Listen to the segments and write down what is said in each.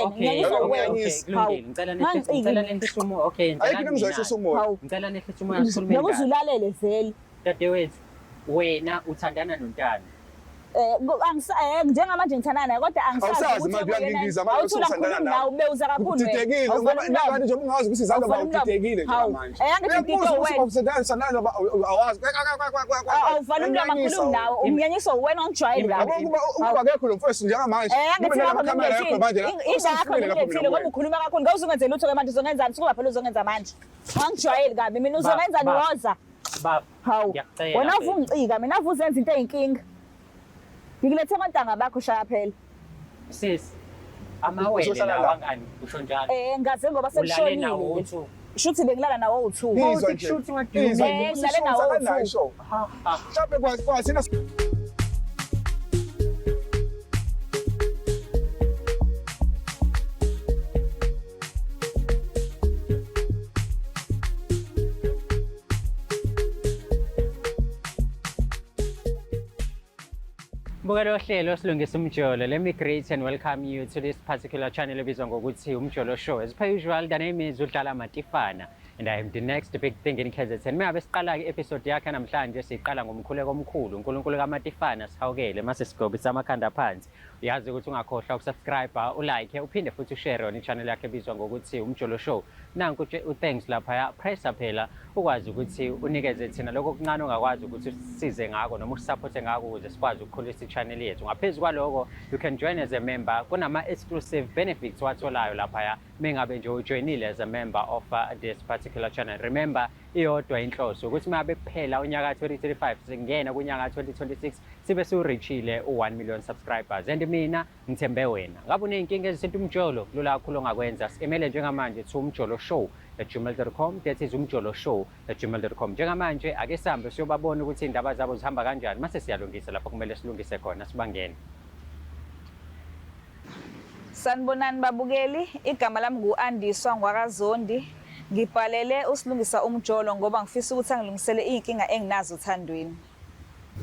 Uwena, Okay, nginyanyiswa okay, uwena. okay, Hawu. kulungile. Ngicela nehlise, Ngangiciki ngicela mina. nehlise umoya. Okay, ngicela Ayikho into engizoyehlisa umoya. Hawu. Ngicela nehlise umoya sikhulume Ngeke uze kahle. ulalele vele. Dadewethu, wena uthandana noNtando. Njengamanje ngithandana naye kodwa angisazi Awusazi ukuthi manje uyena- uyangingiza manje Awuthula usuthandana ngikhuluma nawe. nawe ubewuza kakhulu wena. Udidekile Awuvale ngoba umlomo. nakanti nje ungazi ukuthi izandla Awuvale umlomo. udidekile Hawu. njengamanje. Angithi Uyabuza ngididwe ukuthi wena. ubawusendana awazi. Awuvale umlomo angikhulumi nawe. Umnyanyiswa uwena ongijwayeli kabi. Yabo ukuba akekho lo mfowethu njengamanje. Angithi Kube ngakho nalama-camera yakho manje la. ngingilethile. Ingakho Usufile lapho mina ngingilethile ngoba kuwena. ukhuluma kakhulu. Ngeke uzungenze lutho ke manje uzongenzani? Sukuba phela uzongenza manje. Ungangijwayeli kabi mina uzongenzani woza. Baba, Hawu. ngiyakucela. Wena mfethu. uvungicika mina avuzenza into eyinkinga. Ngikulethe kontanga bakho shaya phela. Sis, amawele Uzohlala lawa la. ngani usho njalo. Ngaze ngoba Ulale sekushonile. nawo u-two. Shuthi bengilala nawo u-two. Izwa nje. Kushuthi what do you Izwa mean? nje. Ngilale nawo Akanayo u-two. ishow. Ha, ha. Mhlawumbe kwathina Mbukelo ohlelo silungisa umjolo. Let me greet and welcome you to this particular channel ebizwa ngokuthi Umjolo Show. As per usual, the name is Udlala Matifana and I am the next big thing in KZN. Mengabe siqala ke episode yakhe namhlanje siqala ngomkhuleko omkhulu. uNkulunkulu kaMatifana sihawukele mase sigobisa amakhanda phansi. Uyazi ukuthi ungakhohlwa ukusubscribe, ulike, uphinde futhi ushare on i-channel yakhe ebizwa ngokuthi Umjolo Show. Nanku uthanks laphaya, pressa phela ukwazi ukuthi unikeze thina lokho okuncane ongakwazi ukuthi usisize ngako noma usupporte ngako ukuze sikwazi ukukhulisa i-channel yethu. Ngaphezu kwaloko, you can join as a member. Kunama-exclusive benefits watholayo laphaya mengabe nje ujoyinile as a member of this particular channel. Remember, iyodwa inhloso ukuthi uma kuphela unyaka 2025 singena kunyaka 2026 sibe siwurichile u-1 million subscribers and mina ngithembe wena. Ngabe uney'nkinga ezithinta umjolo, kulula kakhulu ongakwenza. Simele njengamanje to umjoloshow@gmail.com. That is umjoloshow@gmail.com. Njengamanje ake sihambe siyobabona ukuthi iy'ndaba zabo zihamba kanjani, mase siyalungisa lapho kumele silungise khona, sibangene. Sanibonani babukeli, igama lami ngu-Andiswa ngwakaZondi. Ngibhalele uSilungisa Umjolo ngoba ngifisa ukuthi angilungisele iy'nkinga enginazo othandweni.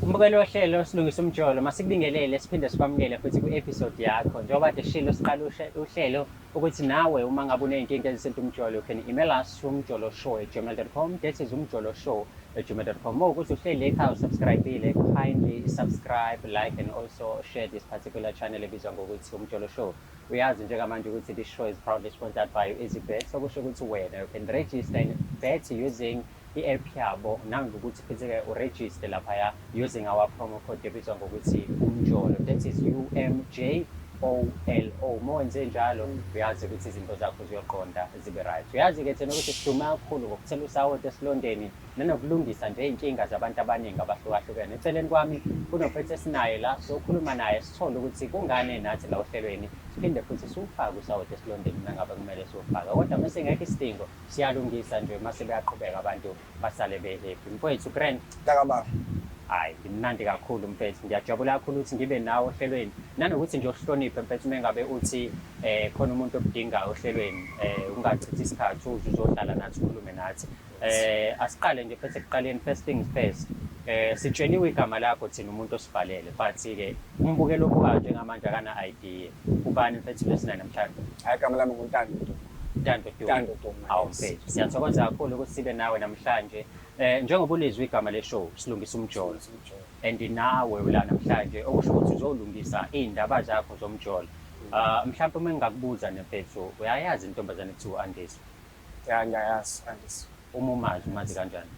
Umbukeli wohlelo Silungisa Umjolo, masikubingelele siphinde sikwamukele futhi kwi-episode yakho. Njengoba kade sishilo siqala uhlelo ukuthi nawe uma ngabe uney'nkinga ezithinta umjolo, you can email us umjoloshow@gmail.com. That is umjoloshow@gmail.com. Uma ukuthi uhleli ekhaya usubscribe-ile, kindly subscribe, like and also share this particular channel ebizwa ngokuthi Umjolo Show. Uyazi njengamanje ukuthi this show is proudly sponsored by EasyBet, okusho ukuthi wena you can register and bet using i-app yabo nangokuthi futhi-ke uregister laphaya using our promo code ebizwa ngokuthi Umjolo. That is UMJOLO. Uma wenze njalo uyazi ukuthi izinto zakho ziyoqonda zibe right. Uyazi-ke thina ukuthi sidume kakhulu ngokuthela usawoti esilondeni nanokulungisa nje iy'nkinga zabantu abaningi abahlukahlukene. Eceleni kwami kunofethu esinaye la, sokhuluma naye sithole ukuthi kungani nathi la ohlelweni siphinde futhi siwufake usawoti esilondeni nangabe kumele siwufake. Kodwa uma singekho isidingo siyalungisa nje mase beyaqhubeka abantu basale be-happy. Mfowethu Grant. Mntakababa. Hayi, ngimnandi kakhulu mfethu. Ngiyajabula kakhulu ukuthi ngibe nawe ohlelweni. Nanokuthi nje uhloniphe mfethu uma ngabe uthi khona umuntu okudingayo ohlelweni, ungachithi isikhathi uze uzohlala nathi ukhulume nathi. Asiqale nje mfethu ekuqaleni, first things first. Sitsheliwe igama lakho thina umuntu osibhalele, but ke umbukeli obukayo njengamanje akana idea. Ubani mfethu lesinaye namhlanje? Hayi, igama lami nguNtando Duma. Ntando Duma. Ntando Duma. Awu mfethu, siyathokoza kakhulu ukuthi sibe nawe namhlanje. Njengoba ulizwe igama le show, Silungisa Umjolo. And nawe ula namhlanje okusho ukuthi uzolungisa iy'ndaba zakho zomjolo. Mhlawumbe uma ngingakubuza nemfethu, uyayazi intombazane ekuthiwa u-Andiswa? Ya, ngiyayazi Andiswa. Uma umazi, umazi kanjani?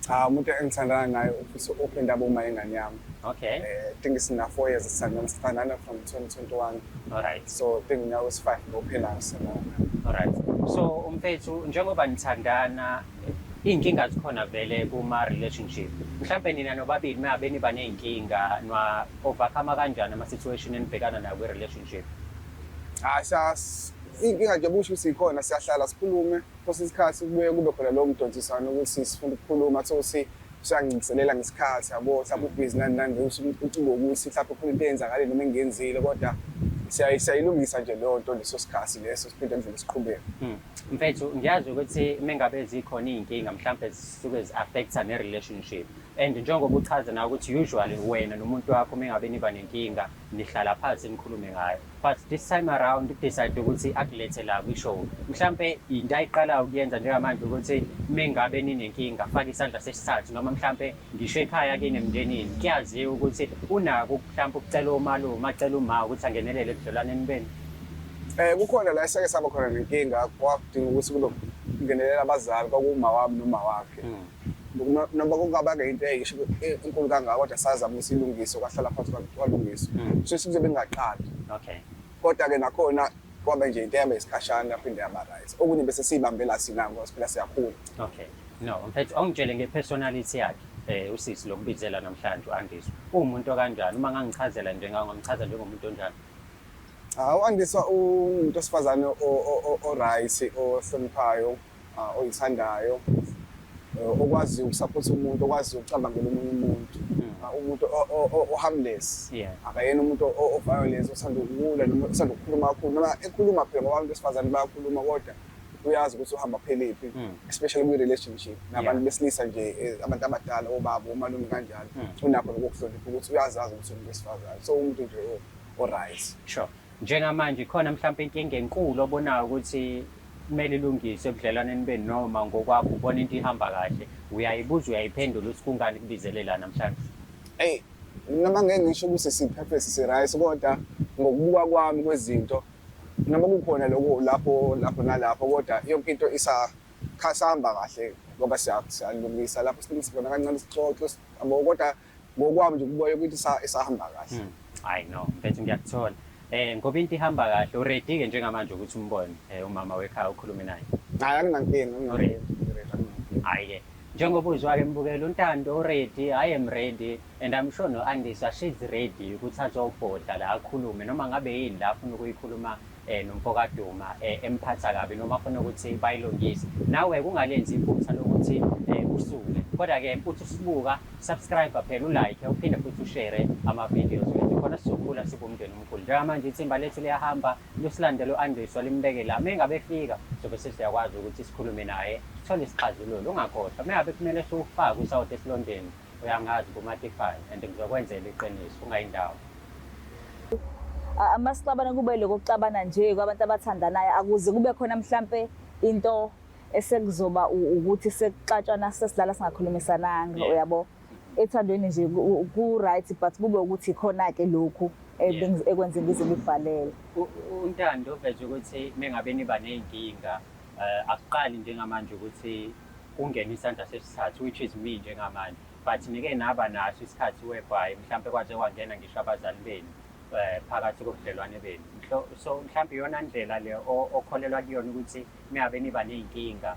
Cha, umuntu engithandana naye futhi uphinde abe uma ingane yami. Okay. I think sina 4 years sithandana, sithandana from 2021. Alright. So I think now it's 5 ngokuphelayo sithandana. Alright. So umfethu njengoba nithandana iy'nkinga zikhona vele kuma relationship. Mhlambe nina nobabili mabe niba ney'nkinga nwa overcome kanjani ama situation enibhekana nayo kwi relationship? Hayi, iy'nkinga nje kusho ukuthi ikhona, siyahlala sikhulume kwesinye isikhathi kubuye kube khona lowo mdonsiswano ukuthi sifuna ukukhuluma, athole ukuthi usuyanginciselela ngesikhathi yabo, mhlawumbe ubhizi nani nani, ucingo ukuthi mhlawumbe khona into eyenzakalile noma engiyenzile, kodwa siyayilungisa nje leyo nto leso sikhathi leso, siphinde ndlela siqhubeke. Mfethu, ngiyazi ukuthi mengabe zikhona iy'nkinga mhlampe zisuke zi-affecta ne-relationship. And njengoba uchaza nawe ukuthi usually wena nomuntu wakho uma ngabe niba nenkinga nihlala phansi nikhulume ngayo, but this time around decide ukuthi akulethe la kwi-show. Mhlampe into ayiqalayo ukuyenza njengamanje ukuthi uma ngabe ninenkinga fake isandla sesithathu, noma mhlampe ngisho ekhaya kini emndenini kuyaziwa ukuthi unako mhlampe ukucela omalume, acela uma ukuthi angenelele ebudlelwaneni benu. Kukhona la esake saba khona nenkinga, kwadinga ukuthi kube kungenelela abazali, kwakuma wami noma wakhe. Noma kungaba into eyisho enkulu kangaka, kodwa sazama ukuthi ilungiswe, kwahlala phansi kwalungiswa. So sikuze bengaqali. Kodwa-ke nakhona kwaba nje into yaba isikhashana, yaphinde yaba right. Okunye bese siyibambela thina ngoba phela siyakhula. Okay. No, mfethu, awungitshele nge-personality yakhe. Usisi lokubizela namhlanje u-Andiswa. Uwumuntu okanjani? Uma ngangichazela nje ngangamchaza njengomuntu onjani? Ah, u-Andiswa umuntu wesifazane o-right, ohloniphayo, oyithandayo, okwaziyo ukusupport umuntu, okwaziyo ukucabangela omunye umuntu. Umuntu o-harmless. Akayena umuntu o-violence, othanda ukulwa noma othanda ukukhuluma kakhulu. Noma ekhuluma phela ngoba abantu besifazane bayakhuluma, kodwa uyazi ukuthi uhamba pheliphi, especially kwi-relationship nabantu besilisa nje, abantu abadala, obaba, omalume kanjalo. Unakho lokuhlonipha ukuthi uyazazi ukuthi umuntu wesifazane. So umuntu nje o-right. Sure. Njengamanje khona mhlawumbe inkinga enkulu obonayo ukuthi kumele ilungiswe ebudlelwaneni benu, noma ngokwakho ubona into ihamba kahle, uyayibuza uyayiphendula ukuthi kungani kubizele la namhlanje? Eyi, noma ngeke ngisho ukuthi si-perfect, si-right, kodwa ngokubuka kwami kwezinto, noma kukhona lokho lapho lapho nalapho, kodwa yonke into isahamba kahle ngoba siyalungisa lapho silungisa khona kancane, sixoxe yabo, kodwa ngokwami nje kubuka yonke into isahamba kahle. Hayi no, mfethu, ngiyakuthola. Ngoba into ihamba kahle, uready ke njengamanje ukuthi umbone umama wekhaya ukhulume naye? Hayi, anginankinga, anginankinga. Anginankinga. Hayi ke. Njengoba uzwa ke mbukelo, uNtando ready, I am ready and I'm sure no Andiswa she's ready ukuthi azobhodla la akhulume noma ngabe yini la afuna ukuyikhuluma nomfokaduma emphatha kabi noma afuna ukuthi bayilungise. Nawe kungalenzi iphutha lokuthi usuke. Kodwa ke uthi usibuka, subscribe phela, ulike, uphinde futhi ushare ama videos wethu khona sizokhula sibe umndeni omkhulu. Njengamanje ithimba lethu liyahamba lusilandela u-Andiswa limbeke la. Uma engabe efika sobe sesiyakwazi ukuthi sikhulume naye, sithole isixazululo. Ungakhohlwa uma ngabe kumele siwufake usawoti esilondeni, uyangazi kuMatifane and ngizokwenzela iqiniso, ungayindawo. Masixabana kube lokho kuxabana nje kwabantu abathandanayo, akuze kube khona mhlampe into esekuzoba ukuthi sekuxatshwana sesidlala singakhulumisananga. Uyabo, ethandweni nje ku-right, but kube ukuthi khona-ke lokhu ekwenze ngize ngikubhalele. UNtando uveze ukuthi mengabe niba ney'nkinga akuqali njengamanje ukuthi kungene isandla sesithathu, which is me njengamanje, but nike naba naso isikhathi whereby mhlampe kwaze kwangena ngisho abazali benu phakathi kobudlelwane benu. So mhlampe iyona ndlela le okholelwa kuyona ukuthi mingabe niba ney'nkinga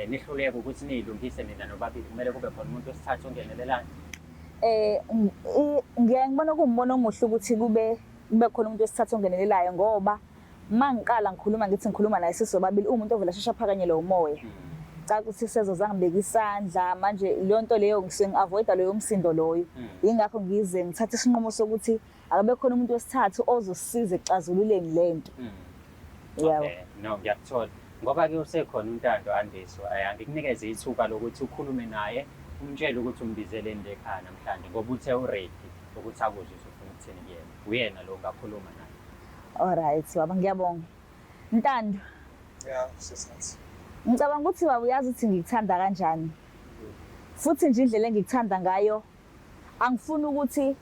nihluleke ukuthi niyilungise nina nobabili, kumele kube khona umuntu wesithathu ongenelelayo? Ngiyaye ngibona kuwumbono omuhle ukuthi kube khona umuntu wesithathu ongenelelayo, ngoba uma ngiqala ngikhuluma ngithi ngikhuluma naye sisobabili, uwumuntu ovela shesha aphakanyelwe umoya. Caca ukuthi sezoza ngibeka isandla manje, leyo nto leyo ngisuke ngi-avoida loyo msindo loyo. Yingakho ngize ngithathe isinqumo sokuthi akabe khona umuntu wesithathu ozosisiza ekuxazululeni le nto. Yabo. Okay, no, ngiyakuthola. Ngoba-ke usekhona uNtando Andiswa, angikunikeze ithuba lokuthi ukhulume naye, umtshele ukuthi umbizeleni le ekhaya namhlanje, ngoba uthe uready ukuthi akuzwe ukuthi ufuna ukuthini kuyena. Uyena lo ongakhuluma naye. Alright baba, ngiyabonga. Ntando. Yeah, sisathi. Ngicabanga ukuthi baba uyazi ukuthi ngikuthanda kanjani. Futhi nje indlela engikuthanda ngayo, angifuni ukuthi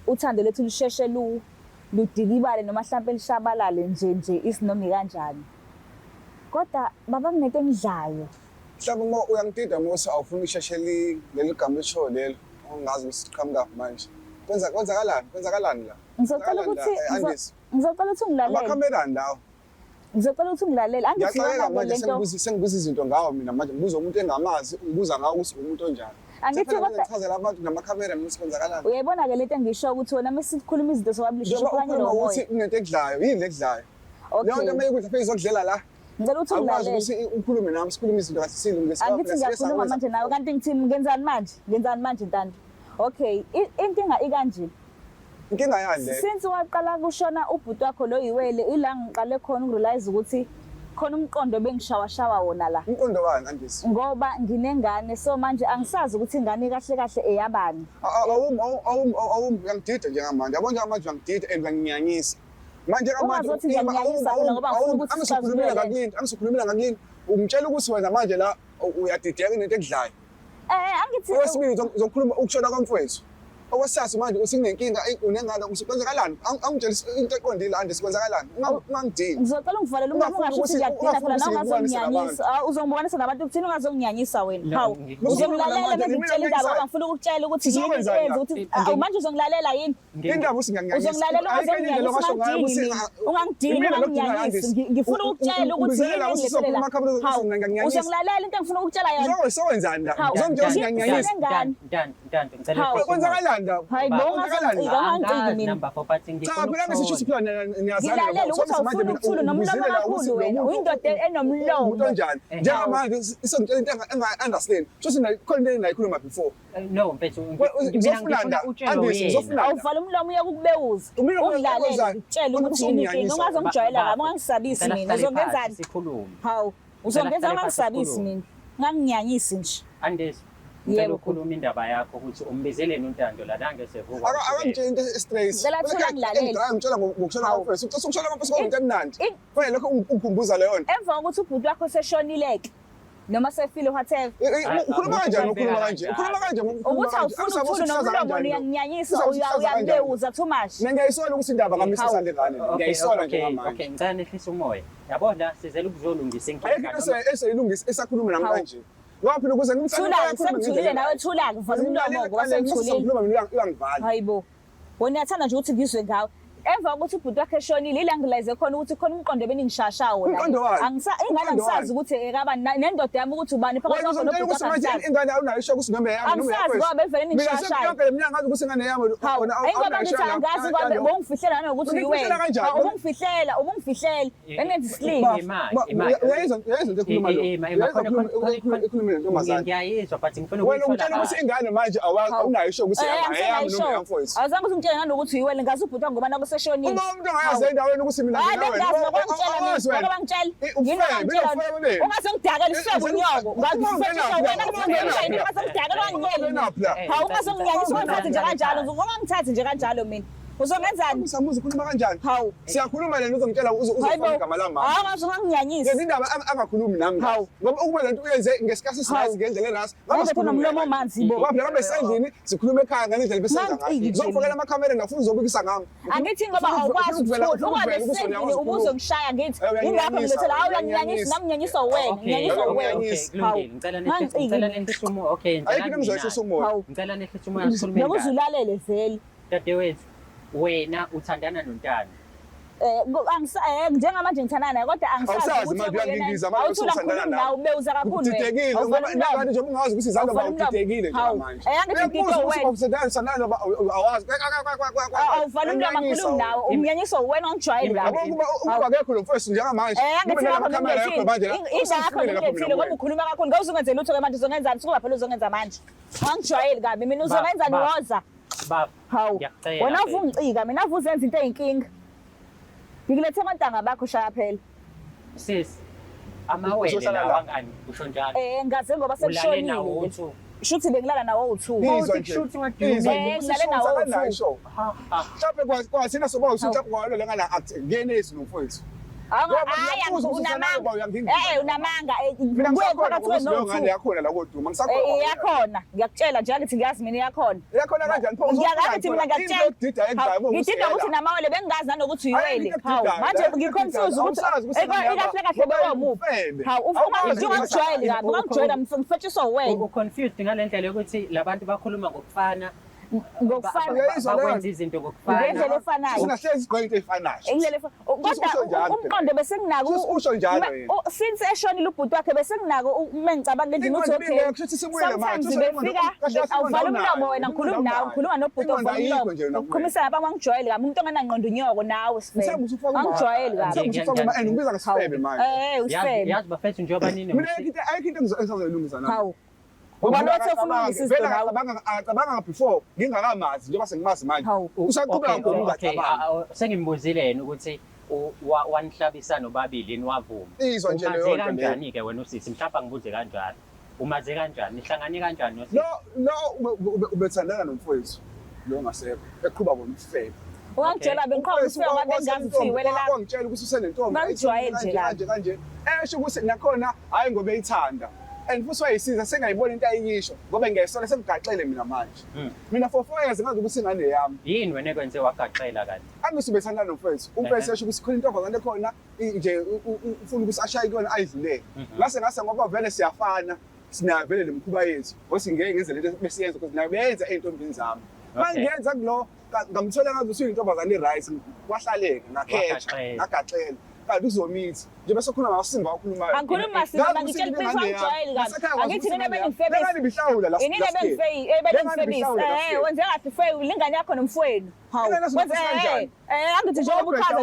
uthando lethu lusheshe ludikibale noma mhlampe lishabalale nje nje isinomi kanjani. Kodwa baba kunento engidlayo. Mhlawumbe uma uyangidida uma awufuni isheshe leli gama elishoyo lelo, ongazi ukuthi siqhamuka manje. Kwenzakalani? Kwenzakalani la? Ngizocela Kwenzakalani ukuthi la? Andisi. Ngizocela ukuthi ungilalele. Amakhamerani lawo. Ngizocela ukuthi ungilalele. Angithi Ngiyaxakeka yona manje, le nto sengibuza izinto ngawo mina manje, ngibuza umuntu engamazi, ngibuza ngawo ukuthi umuntu onjani. Angithi Sekufanele kodwa ngichazele abantu namakhamera mina ukuthi kwenzakalani. Uyayibona ke lento engisho ukuthi wena mesikhuluma izinto sobabili sheshe Njengoba uphakanyelwe ukhuluma umoya. ukuthi kunento ekudlayo, yini le ekudlayo? Leyo nto uma ikudla fike izokudlela la. Ngicela ukuthi Awukwazi ungilalele. ukuthi ukhulume nami, sikhulume izinto kahle silungise. Angithi ngiyakhuluma manje nawe, kanti ngithini, ngenzani manje? Ngenzani manje Ntando? Okay, inkinga ikanje. Inkinga yani le? Since waqala kushona ubhuti wakho lo yiwele, ila ngiqale khona ukurealize ukuthi Khona umqondo bengishawashawa wona la. Umqondo wani Andisi? Ngoba nginengane so manje angisazi ukuthi ingane kahle kahle eyabani. Awum awum awum uyangidida njengamanje. Yabo njengamanje uyangidida and uyanginyanyisa. Manje ngamanje Ungazothi ngiyakunyanyisa phela ngoba ngifuna ukuthi angisukhulumela sixazulule. ngakulini, angisukhulumela ngakulini. Ungitshela ukuthi wena manje la uyadideka into ekudlayo. Angithi Okwesibili uzokhuluma ukushona kwamfowethu. Okwesithathu manje uthi kunenkinga eyi, unengane uthi kwenzakalani? Angitshele into eqondile Andisi kwenzakalani? Ungangidini. Ngizocela ungivalele umlomo Ungafuni ungasho ukuthi ukuthi- ngiyakudina phela ungafuni nawe ukuthi ngikubukanise ungazonginyanyisa. Ah, uzongibukanisa nabantu kuthini ungazonginyanyisa wena. No, Hawu. Uzongilalela Manje, mengikutshela indaba ngoba ngifuna ukukutshela ukuthi yini Sizokwenzani eyenza la? ukuthi Ah, manje uzongilalela yini? Indaba uthi ngiyakunyanyisa. Uzongilalela Ayikho enye indlela ungazonginyanyisa ongasho ngayo ungangidini ukuthi, mina. ah, Ungangidini imina lokhu ngidinga unganginyanyisi. Andisi. Ngifuna ukukutshela ukuthi Ubizelela yini la engilethe usizokhuluma la. amakhamera Hawu. uthi ngiyakunyanyisa. Uzongilalela into engifuna ukukutshela yona. Sowenzani la? Hawu. Uzongitshela ukuthi ngiyakunyanyisa. Nginengane. Ntando, ngicela Hawu. uhlise umoya. Kwenzakalani la? Hayi bo Kwenzakalani ungazongicika la? ungangiciki Angazi mina. number four, but Cha ngifuna phela ngisho ukuthola. ukuthi phela niyazana Ngilalela yabo. ukuthi So, manje awufuni mina ukuthula nomlomo ungibizile la ukuthi kakhulu lo wena. muntu- Uyindoda enomlomo. Umuntu onjani? Njengamanje isongitshela into enga-understand. Shuthi khona into engayikhuluma before. No, mfethu, mina Ngizofuna ngifuna la. utshelwe Andisi, uyena. ngizofuna la. Awuvala umlomo uye kukubewuza. Umlomo Ungilalele ukwenzani? ngikutshele ukuthi yini inkinga. Uzonginyanyisa. Ungazongijwayela Ba- kabi, ungangisabisi Ngicela mina. sihlale Uzongenzani? phansi, Sikhulume. Hawu. Uzongenza sihlale phansi ungangisabisi sikhulume. mina. Unganginyanyisi nje. Andisi, ngicela Yebo. ukhulume indaba yakho ukuthi umbizeleni uNtando la nange sevuka. Akangitsheli into straight. Ngicela athule angilalele. Ngitshela ngokushona Hawu. kwamfowethu. Uthi ukushona kwamfowethu kwakuyinto emnandi. In- Kufanele lokho ungikhumbuza leyo nto. Emva kokuthi ubhuti wakho seshonile-ke noma sefile whatever. Ukhuluma kanjani ukhuluma kanje? Ukhuluma kanje Ukuthi awufuni ukuthula nomlomo uyanginyanyisa uyabewuza too much. Mina ngiyayisola ukuthi indaba ngamisa Hawu. isandla ngane. Okay, Ngiyayisola okay, njengamanje. okay, ngicela nehlise umoya. Yabona sizele ukuzolungisa Ayikho inkinga. into eseyilungisa esakhuluma nami Hawu. kanje. Ngoba phela ukuze Thula-ke sengithulile nawe thula-ke vala umlomo ngoba sengithulile. Ngikhuluma mina uyangivala. Hayibo. Wena uyathanda nje ukuthi ngizwe ngawe. Emva kokuthi ubhuti wakhe eshonile ila ngilayize khona ukuthi khona umqondo ebeningishasha wona. Umqondo wani? Angisa ingane Umqondo angisazi wani? ukuthi ekabani nendoda yami ukuthi ubani phakathi Wena kwakho uzongitshela nobhuti ukuthi wakhe manje angisazi. ingane awunayo isho ukuthi noma eyami noma Angisazi eyakho. ngoba bevele Mina ningishashayo. sengiyonke le minyaka ngazi ukuthi ingane yami Hawu, wena ayi ngoba awunayo ngithi isho yakho. angazi ngoba bowungifihlela nanokuthi Ungifihlela uyiwena. kanjani? Hawu, Ubungifihlela, ubungifihlela. Bengenza isilima. Uyayizwa uyayizwa into ekhuluma lo. Uyayizwa ekhuluma nentombazane. Ngiyayizwa but ngifuna Wena ukuyithola ungitshela ukuthi kahle. ingane manje awazi awunayo isho ukuthi Eh, eyami noma angisenayo eyamfowethu. Awuzange uze ungitshele nanokuthi uyiwele ngazi ubhuti wakho ngoba nakho seshonile. Uma umuntu angayazi endaweni ukuthi mina Hayi nginawe. bengazi nokwangitshela mina, Awazi wena. nokwangitshela. Eh, Yini ufebe, ongangitshela? ufebe bebe. Ungazongidakela isifebe unyoko. Ngakufethisha wena ngifethisha yini ungazongidakela ungangiyeli mina. Ungenaphi la? Hawu ungazonginyanyisa ungangithathi nje kanjalo, ungangithathi nje kanjalo mina. Uzongenzani? Usamuzi ukhuluma kanjani? Hawu. Siyakhuluma lento uzongitshela Hayibo. uzofaka igama lami. Hawu ngaze unganginyanyisi. Yenza indaba angakhulumi nami. Hawu. Ngoba ukuba lento uyenze ngesikhathi Hawu. esirazi ngendlela erasi. Ngabe khona umlomo omanzi bo. Ngoba phela ngabe sendlini sikhuluma ekhaya ngalendlela besenza ngayo. Mangiciki nje Ngizokufakela amakhamera ngafuna uzobukisa ngami. Angithi ngoba awukwazi Ufuna ukuthula, ukuvela ungabe ukuthi sendlini uyakwazi ukukhuluma. ubuzongishaya ngithi Eh, ingakho uyanginyanyisa, ngilethela hawu uyanginyanyisa uyanginyanyisa. nami nginyanyiswa wena, Okay, nginyanyiswa okay, wena. okay, kulungile. Ngicela nehlise Mangiciki ngicela mina. nehlise umoya. Okay, ngicela Ayikho into engizoyehlisa umoya. Hawu. Ngicela nehlise umoya sikhulume Bekuze indaba. ulalele vele. Dadewethu, wena uthandana noNtando. Njengamanje ngithandana naye kodwa angisazi Awusazi ukuthi manje uyena- uyangingiza manje Awuthula usuthandana ngikhuluma naye. nawe ubewuza kakhulu wena. Udidekile Awuvale ngoba umlomo. nabantu nje ungazi ukuthi izandla Awuvale umlomo. udidekile Hawu. njengamanje. Eh, angithi Uyakubuza ngididwe ukuthi wena. ubawusendana awazi. Awuvale umlomo angikhulumi nawe umnyanyiso wena ongijwayeli kabi. Yabo ukuba ukuba akekho lo mfowethu njengamanje. Eh angithi kube ngakho nalama-camera yakho manje la. ngimlethile. Ingakho Usufikile lapho ngimlethile mina ngoba ukhuluma kakhulu. Ngeke uzungenzele lutho ke manje uzongenzani? Sukuba phela uzongenza manje. Angijwayeli kabi mina uzongenzani Ba- woza. Baba, Hawu. ngiyakucela. Wena mfethu. uvungicika mina avuzenza into eyinkinga. Ngikulethe amantanga bakho shaya phela. Sis, amawele Uzohlala lawa la. angani usho njalo. Eh ngaze ngoba Ulale sekushonile. nawo nje. u-two. Shuthi bengilala nawo u2. Izwa nje. Kushuthi what do you Izwa mean? nje, Eh, ngilale nawo akanayo u-two. ishow. Ha, ha. Mhlawumbe kwathina soba Hawu. mhlawumbe kwalo lengana akungenisi nomfowethu. Hayi Ngoba ngiyabuza ukuthi unamanga. usanalo uyangingisa. Eh unamanga. Mina Kuye ngisakhona phakathi ukuthi leyo ngane kweno-two. yakhona la koduma ngisakhona. Eh iyakhona. Ngiyakutshela nje angithi ngiyazi mina iyakhona. Iyakhona kanjani pho? Ngiyazi mina ngiyakutshela. ngiyakutshela. Ngidida ukuthi namawele bengingazi nanokuthi uyiwele. Hawu manje ngiconfuse ukuthi ikahle kahle bewamuphi. Hawu ungangijwayeli kabi, ungangijwayela ngifetshiswa wena. U-confused ngale ndlela yokuthi labantu bakhuluma ngokufana Ngokufana Uyayizwa leyo bakwenza izinto ngokufana. Ngendlela efanayo. Singahlezi sigqoke into efanayo. Indlela Usho kodwa njalo umqondo besenginako Sus- usho njalo yena. since eshonile ubhuti wakhe besenginako uma ngicabanga endlini Ingqondo ukuthi okay ibingekho, kusho ukuthi sibuyele manje, sometimes kusho ingqondo- befika kahle kahle awuvala ingqondo umlomo wena awunayo, ngikhuluma ingqondo nawe ngikhuluma nobhuti Ingqondo ovala ayikho umlomo nje yona kuwena. ukhulumisana nabanye angijwayeli kabi umuntu ongenangqondo unyoko nawe sifebe Mhlawumbe usufaka uma- angijwayeli kabi Mhlawumbe usufaka uma and ungibiza ngesifebe manje. eh Yazi usifebe yazi bafethu njengoba nini Mina ayikho into ayikho into engizoyilungisa nami. hawu Ngoba lo othi ufuna ukulungisa izinto Vele nawe. akacabanga before ngingakamazi njengoba sengimazi manje. Hawu. Usaqhubeka Okay, khona okay, ungacabanga. sengimbuzile yena ukuthi Wanihlabisa nobabili niwavuma. Izwa nje Umaze leyo nto leyo. kanjani-ke wena usisi? Mhlawumbe angibuze kanjalo. Umaze kanjani? Nihlangane kanjani nosisi? Lo lo ubethandana nomfowethu lo ngasekho eqhuba ngomfebe. Ungangitshela bengiqhamuka usifebe ngoba bengazi ukuthi iwele lakho. Wangitshela ukuthi usenentombi. Ngangijwayele nje kanje kanje. Esho ukuthi nakhona hayi ngoba eyithanda. And futhi wayisiza sengayibona into ayiyisho ngoba ngiyayisola sengigaxele mina manje. Mina for 4 years ngazi ukuthi ingane yami. Yini wena ekwenze wagaxela kanti? Angithi ubethandana nomfowethu. Umfowethu esho ukuthi khona intombazane ekhona nje ufuna ukuthi ashaye kuyona ayidlulele. Ngase ngoba vele siyafana sinayo vele le mkhuba yethu. Ngoba ngeke ngenze lento besiyenza because nayo beyenza ey'ntombini zami. Mangiyenza kulo ngamthola ngathi usuyintombazane right kwahlaleka ngakhetha ngagaxela. Kanti uzomithi nje bese khona ngasimba wakhulumayo. Angikhulumi masimba ngitshela iqiniso angijwayeli kabi. Angithi nina beningifebisa. Lengane ibihlawula la. Inina beningifebisa. Eh wenze kahle fewu lingane yakho nomfowenu. Hawu. Wenze angithi njengoba uchaza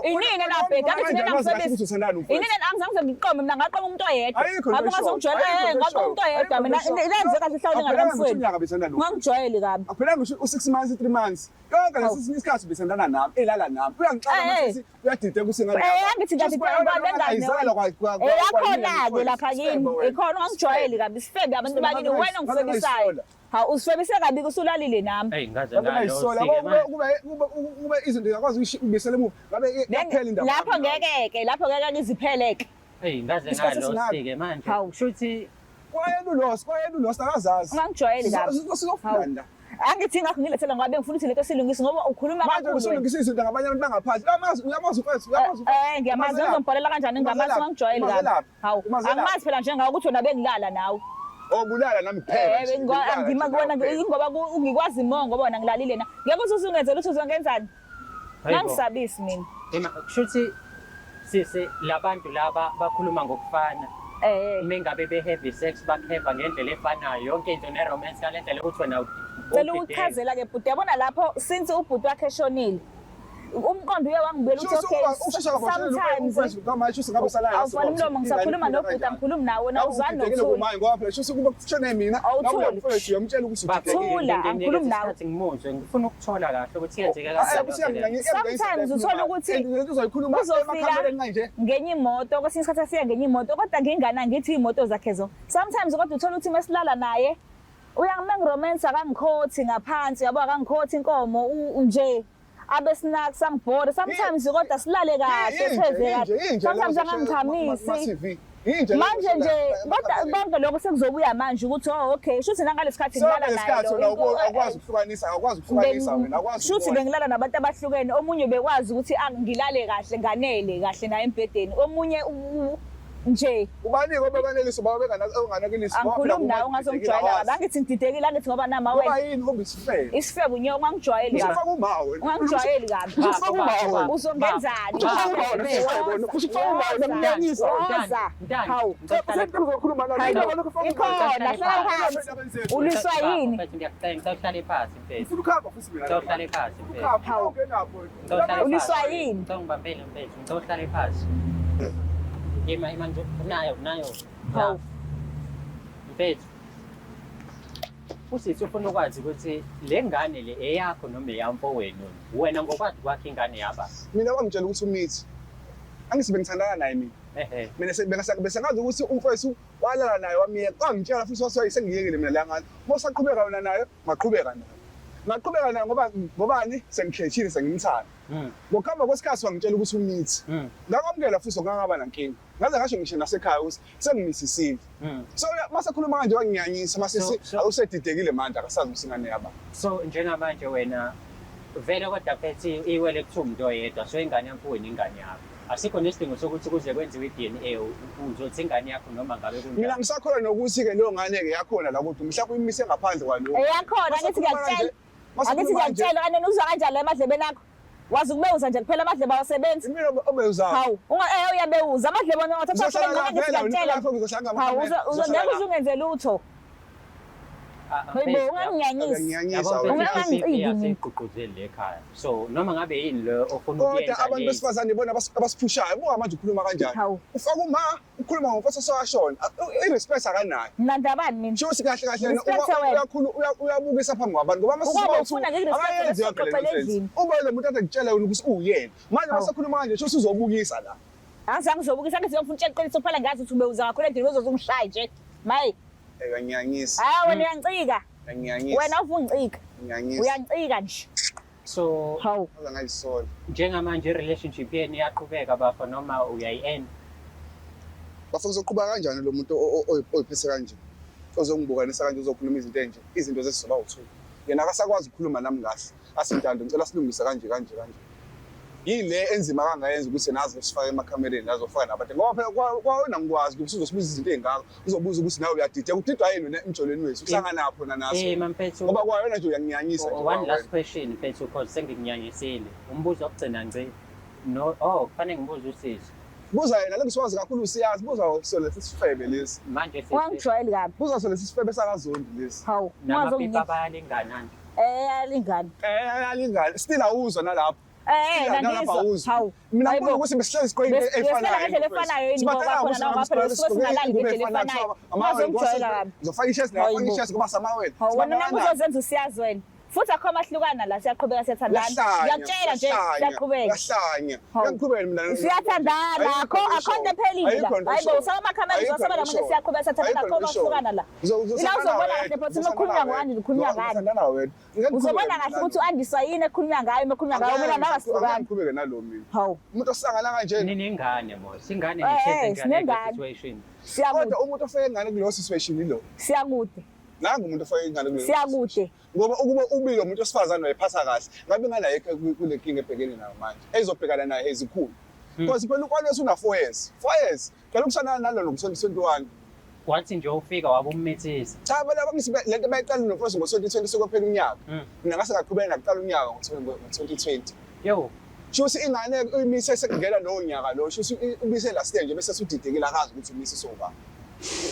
inini nabheda angithi nina ngifebisa. Inini angizange ngiqome mina ngaqoma umuntu oyedwa. Ngabe ungazongijwayela ngaqoma umuntu oyedwa mina lenze kahle ihlawula ingane kamfowenu. Ungangijwayeli kabi. Akuphelanga ngisho u6 months 3 months. Yonke lesi sinye isikhathi ubethandana nami, elala nami. Uyangixaka manje uyadideka ukuthi ngane. Eh angithi ngiyadideka ngoba bengane. Eyakhona-ke lapha kimi. Ikhona ungangijwayeli kabi isifebe abantu bakini wena ongifebisayo. Hawu usifebise kabi kusulalile nami. Hey ngaze ngayisola kube kube kube izinto yakwazi ukubisela emuva ngabe yaphela indaba. Lapho ngeke ke lapho ngeke ngizipheleke. Hey ngaze ngalo-ke manje. Hawu. Kushuthi kwayena ulost kwayena ulost akazazi. Ungangijwayeli kabi. Sizofunda. Angithi ngakho ngilethela ngoba bengifuna ukuthi lento silungise ngoba ukhuluma kakhulu. Manje usulungisa izinto ngabanye abantu bangaphansi. Uyamazi uyamazi mfethu uyamazi. Eh ngiyamazi ngizombhalela kanjani ngingamazi ungangijwayeli kabi. Hawu angimazi phela njengawe ukuthi wena bengilala nawe. Obulala nami kuphela. Eh ngima kubona ngoba ngikwazi mo ngoba wena ngilalile na. Ngeke uze usungenzela ukuthi uzongenzani. Ngangisabisi mina. Ema kushuthi sisi labantu laba bakhuluma ngokufana. Eh. Mengabe be have sex bakheva ngendlela efanayo yonke into ne romance ngale ndlela ukuthi wena Cela ukuchazela ke bhuti yabona lapho since ubhuti wakhe eshonile umqondo uye wangibuyela ukuthi okay sometimes awufana umlomo ngisakhuluma nobhuti angikhulumi nawe wena uzwani nokuthula ngoba phela shuthi kuba kushone mina Awuthuli. uyamtshela ukuthi Thula, angikhulumi nawe. Isikhathi ngimuzwe ngifuna ukuthola kahle ukuthi yenzeke kanjani. Sometimes uthola ukuthi uzoyikhuluma uzofika emakhamereni kanje ngenye imoto kwesinye isikhathi afika ngenye imoto kodwa ngingana ngithi iy'moto zakhe zo sometimes kodwa uthola ukuthi mesilala naye uyangimengiromensa akangikhothi ngaphansi yabo akangikhothi inkomo nje abe snacks angibhore sometimes kodwa silale kahle seze kahle sometimes angangichamisi manje nje kodwa konke lokho sekuzobuya manje ukuthi oh okay shuthi nangalesikhathi ngilala naye lo awukwazi ukuhlukanisa awukwazi ukuhlukanisa wena awukwazi shuthi bengilala nabantu abahlukene omunye bekwazi ukuthi ngilale kahle nganele kahle naye embhedeni omunye nje Ubani obekanelisa ubaba benganakilisi angikhulumi nawe ungazongijwayela kabi angithi ngididekile angithi ngoba nama ngoba wena yini ngoba isifebe isifebe unye ungangijwayeli kabi usufaka umawe ungangijwayeli kabi Usufaka umawe uzongenzani Usufaka umawe nesifebe usufaka umawe namnyanyisa woza hawu uzokhuluma la ikhona hlala phansi uliswa yini Mfethu ngiyakucela ngicela uhlale phansi mfethu. Ufuna ukuhamba futhi mina Ngicela uhlale phansi mfethu. Ukuhamba ungenapho Ngicela uhlale Uliswa phansi. yini? Ngicela ungibambele mfethu, ngicela uhlale phansi. Ima ima nje nayo nayo. Hawu. Mfethu. Usisi ufuna ukwazi ukuthi le ngane le eyakho noma eyamfowenu. Wena ngokwazi kwakho ingane yaba. Mina wangitshela ukuthi umithi angithi bengithandana naye mina Ehe. mina bese ngazi ukuthi umfowethu walala naye wamiyeka wangitshela futhi wase sengiyekile mina la ngane uma usaqhubeka wena nayo ngaqhubeka naye ngaqhubeka naye ngoba ngobani sengikhethile sengimthanda ngokuhamba kwesikhathi wangitshela ukuthi umithi ngakwamukela futhi ngangaba nankinga ngaze ngasho ngisho nasekhaya ukuthi sengimisisile so mase khuluma kanje wanginyanyisa mase awusedidekile manje akasazi ukuthi ingane yaba So njengamanje wena vele kodwa phethe iwele kuthiwa umuntu oyedwa so ingane yamfowenu ingane yakho. Asikho nesidingo sokuthi kuze kwenziwe i-DNA uzothi ingane yakho noma ngabe mina kunjani. ngisakholwa nokuthi-ke leyo ngane-ke yakhona la kodwa mhlawumbe uyimise ngaphandle kwalokho eyakhona angithi ngiyakutshela angithi ngiyakutshela kanti uzwa kanjani la emadlebeni akho wazi ukubewuza nje kuphela amadlebe awasebenzi Imina obewuzayo hawu unga eh uyabewuza amadlebe wona wathatha Uzohlala ngeke la vele, ngiyakutshela wena lapho ngizohlala hawu ngamakamera. ngeke uze ungenze lutho. Hayibo unganginyanyisi. Uyanginyanyisa wena. Ungangiciki mina. Asiyigqugquzeli le ekhaya. So noma ngabe yini lo ofuna Kodwa ukuyenza abantu late. besifazane ibona abasiphushayo. Buka manje ukhuluma kanjani. Hawu. Ufaka uma ukhuluma ngomfowethu osewashona. I-respect akanayo. Mina ndabani mina? Sho ukuthi kahle kahle yena Respect wena. uyakhulu uyabukisa phambi kwabantu ngoba Ukuba mase ufuna ngikurespect, akayenzi yonke le bese nonsense. endlini. Uma lo muntu ade kutshela yena ukuthi uwuyena. Manje Hawu. masekhuluma kanje sho ukuthi uzobukisa la. Angizange ngizobukisa ngithi ngifuna utshela iqiniso phela ngazi ukuthi ube uza kakhulu endlini uzozungishaya nje. Mayi, Uyanyanyisa. hayi wena uyancika. Uyanyanyisa. Wena uvungicika. Uyanyanyisa. Uyancika nje. So Hawu. Ngaze ngayisola. njengamanje i-relationship yenu iyaqhubeka bafo noma uyayi-end? Bafo uzoqhubeka kanjani lo muntu oyiphethe kanje? Ozongibukanisa kanje uzokhuluma izinto enje, izinto zesizoba u-two. Yena akasakwazi ukukhuluma nami kahle. Asintando ngicela silungise kanje kanje kanje. Yile enzima kangayenza ukuthi nazi usifake emakhamereni azofaka nabantu. Ngoba phela kwawena ngikwazi ukuthi uzosibuza izinto ey'ngaka, uzobuza ukuthi nawe uyadideka, udidwa yini wena emjolweni wethu, uhlangana khona naso. Eh mamfethu. Ngoba kwawena nje uyanginyanyisa nje. One kwawena. last question mfethu cause sengikunyanyisile. Umbuzo wokugcina ngci. No, oh kufanele ngibuze usisi. Buza yena lengisiwazi kakhulu usiyazi, buza sona lesi sifebe lesi. Manje sisi Wangijwayeli kabi. Buza sona lesi sifebe sakaZondi lesi. Hawu. namapipa Ungazonginyanyisa. bayalingana nje. Eh alingani. Eh alingani, still awuzwa nalapho. Eh Nalapha ngangizwa. awuzwa. Hawu. Mina Hayibo. ngibona ukuthi besihlezi sigqoke into Besihlala efanayo. ngendlela efanayo yini ngoba khona nawe phela sisuke singalali ngendlela efanayo. Ungazongijwayela kabi. Ngizofaka ishesi nawe, Hayibo. faka ishesi ngoba samawele. Hawu wena nami uzozenza usiyazi wena. Futhi akho amahlukana la siyaqhubeka siyathandana. Ngiyakutshela nje siyaqhubeka. Yahlanya. Hawu. Ngiyaqhubeka mina. Siyathandana akho akho nto ephelile la. Hayibo usaba amakhamera uzosaba la manje siyaqhubeka siyathandana akho amahlukana la. Ila uzobona kahle futhi uma ukhulunywa ngo-Andy ukhulunywa ngani. Uzobona kahle ukuthi u-Andiswa yini ekhulunywa ngayo uma ekhulunywa ngayo mina nawe asihlukani. Ngiqhubeke nalo mina. Hawu. Umuntu osangana kanje Ninengane mos. Ingane Eh, nithethe njani sinengane. situation. Siyakude. kodwa umuntu ofake ingane kuleyo situation ilo. Siyakude. Nangu umuntu ofake ingane kuleyo. Siyakude. Ngoba ukuba ubile umuntu wesifazane wayephatha kahle, ngabe ingane ayikho kule nkinga ebhekene nayo manje. Ezobhekana nayo ezikhulu. Because phela uKwaneso una 4 years. 4 years. Phela ukusana nalo ngo-2021. Wathi nje ufika wabumithisa. Cha phela abangisi lento bayiqala noFrost ngo-2020 sekuphela unyaka. Mina ngase ngaqhubeka nakuqala unyaka ngo-2020. Yo, Sho ukuthi ingane uyimise sekungena lowo nyaka lo, sho ukuthi umise last year nje bese usudidekile akazi ukuthi umise soba.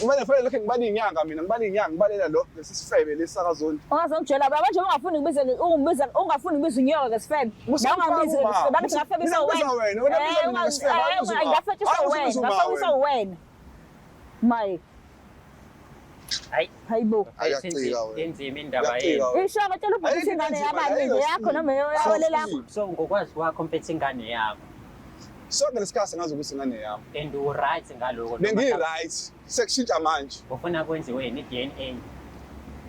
Kumele fanele lokho ngibale inyanga mina, ngibale inyanga ngibalela lo lesi sifebe lesi sakaZondi. Ungazongijwayela baba nje ungafuni ngibize ungibiza ungafuni ngibize unyoka ngesifebe. Nawe ungangibizi ngesifebe bakithi ngafebisa Mina ngibiza wena. wena, wena ubiza mina ngesifebe, hayi ubiza ubaba. Ngafebisa Hayi, wena, ubiza ubaba ngafebisa wena. wena. Maye, hayi hayibo. Ayacika wena. Inzima indaba Uyacika yenu. wena. Isho ngitshela ubhuti Ayikho ingane inzima, yabani ayikho yakho noma eyawele lakho. So ngokwazi kwakho mfethu ingane yakho Sonke lesikhathi ngazi ukuthi ingane yami. and u right ngaloko. noma Bengiyi-right, sekushintsha manje. Ufuna kwenziweni i-DNA.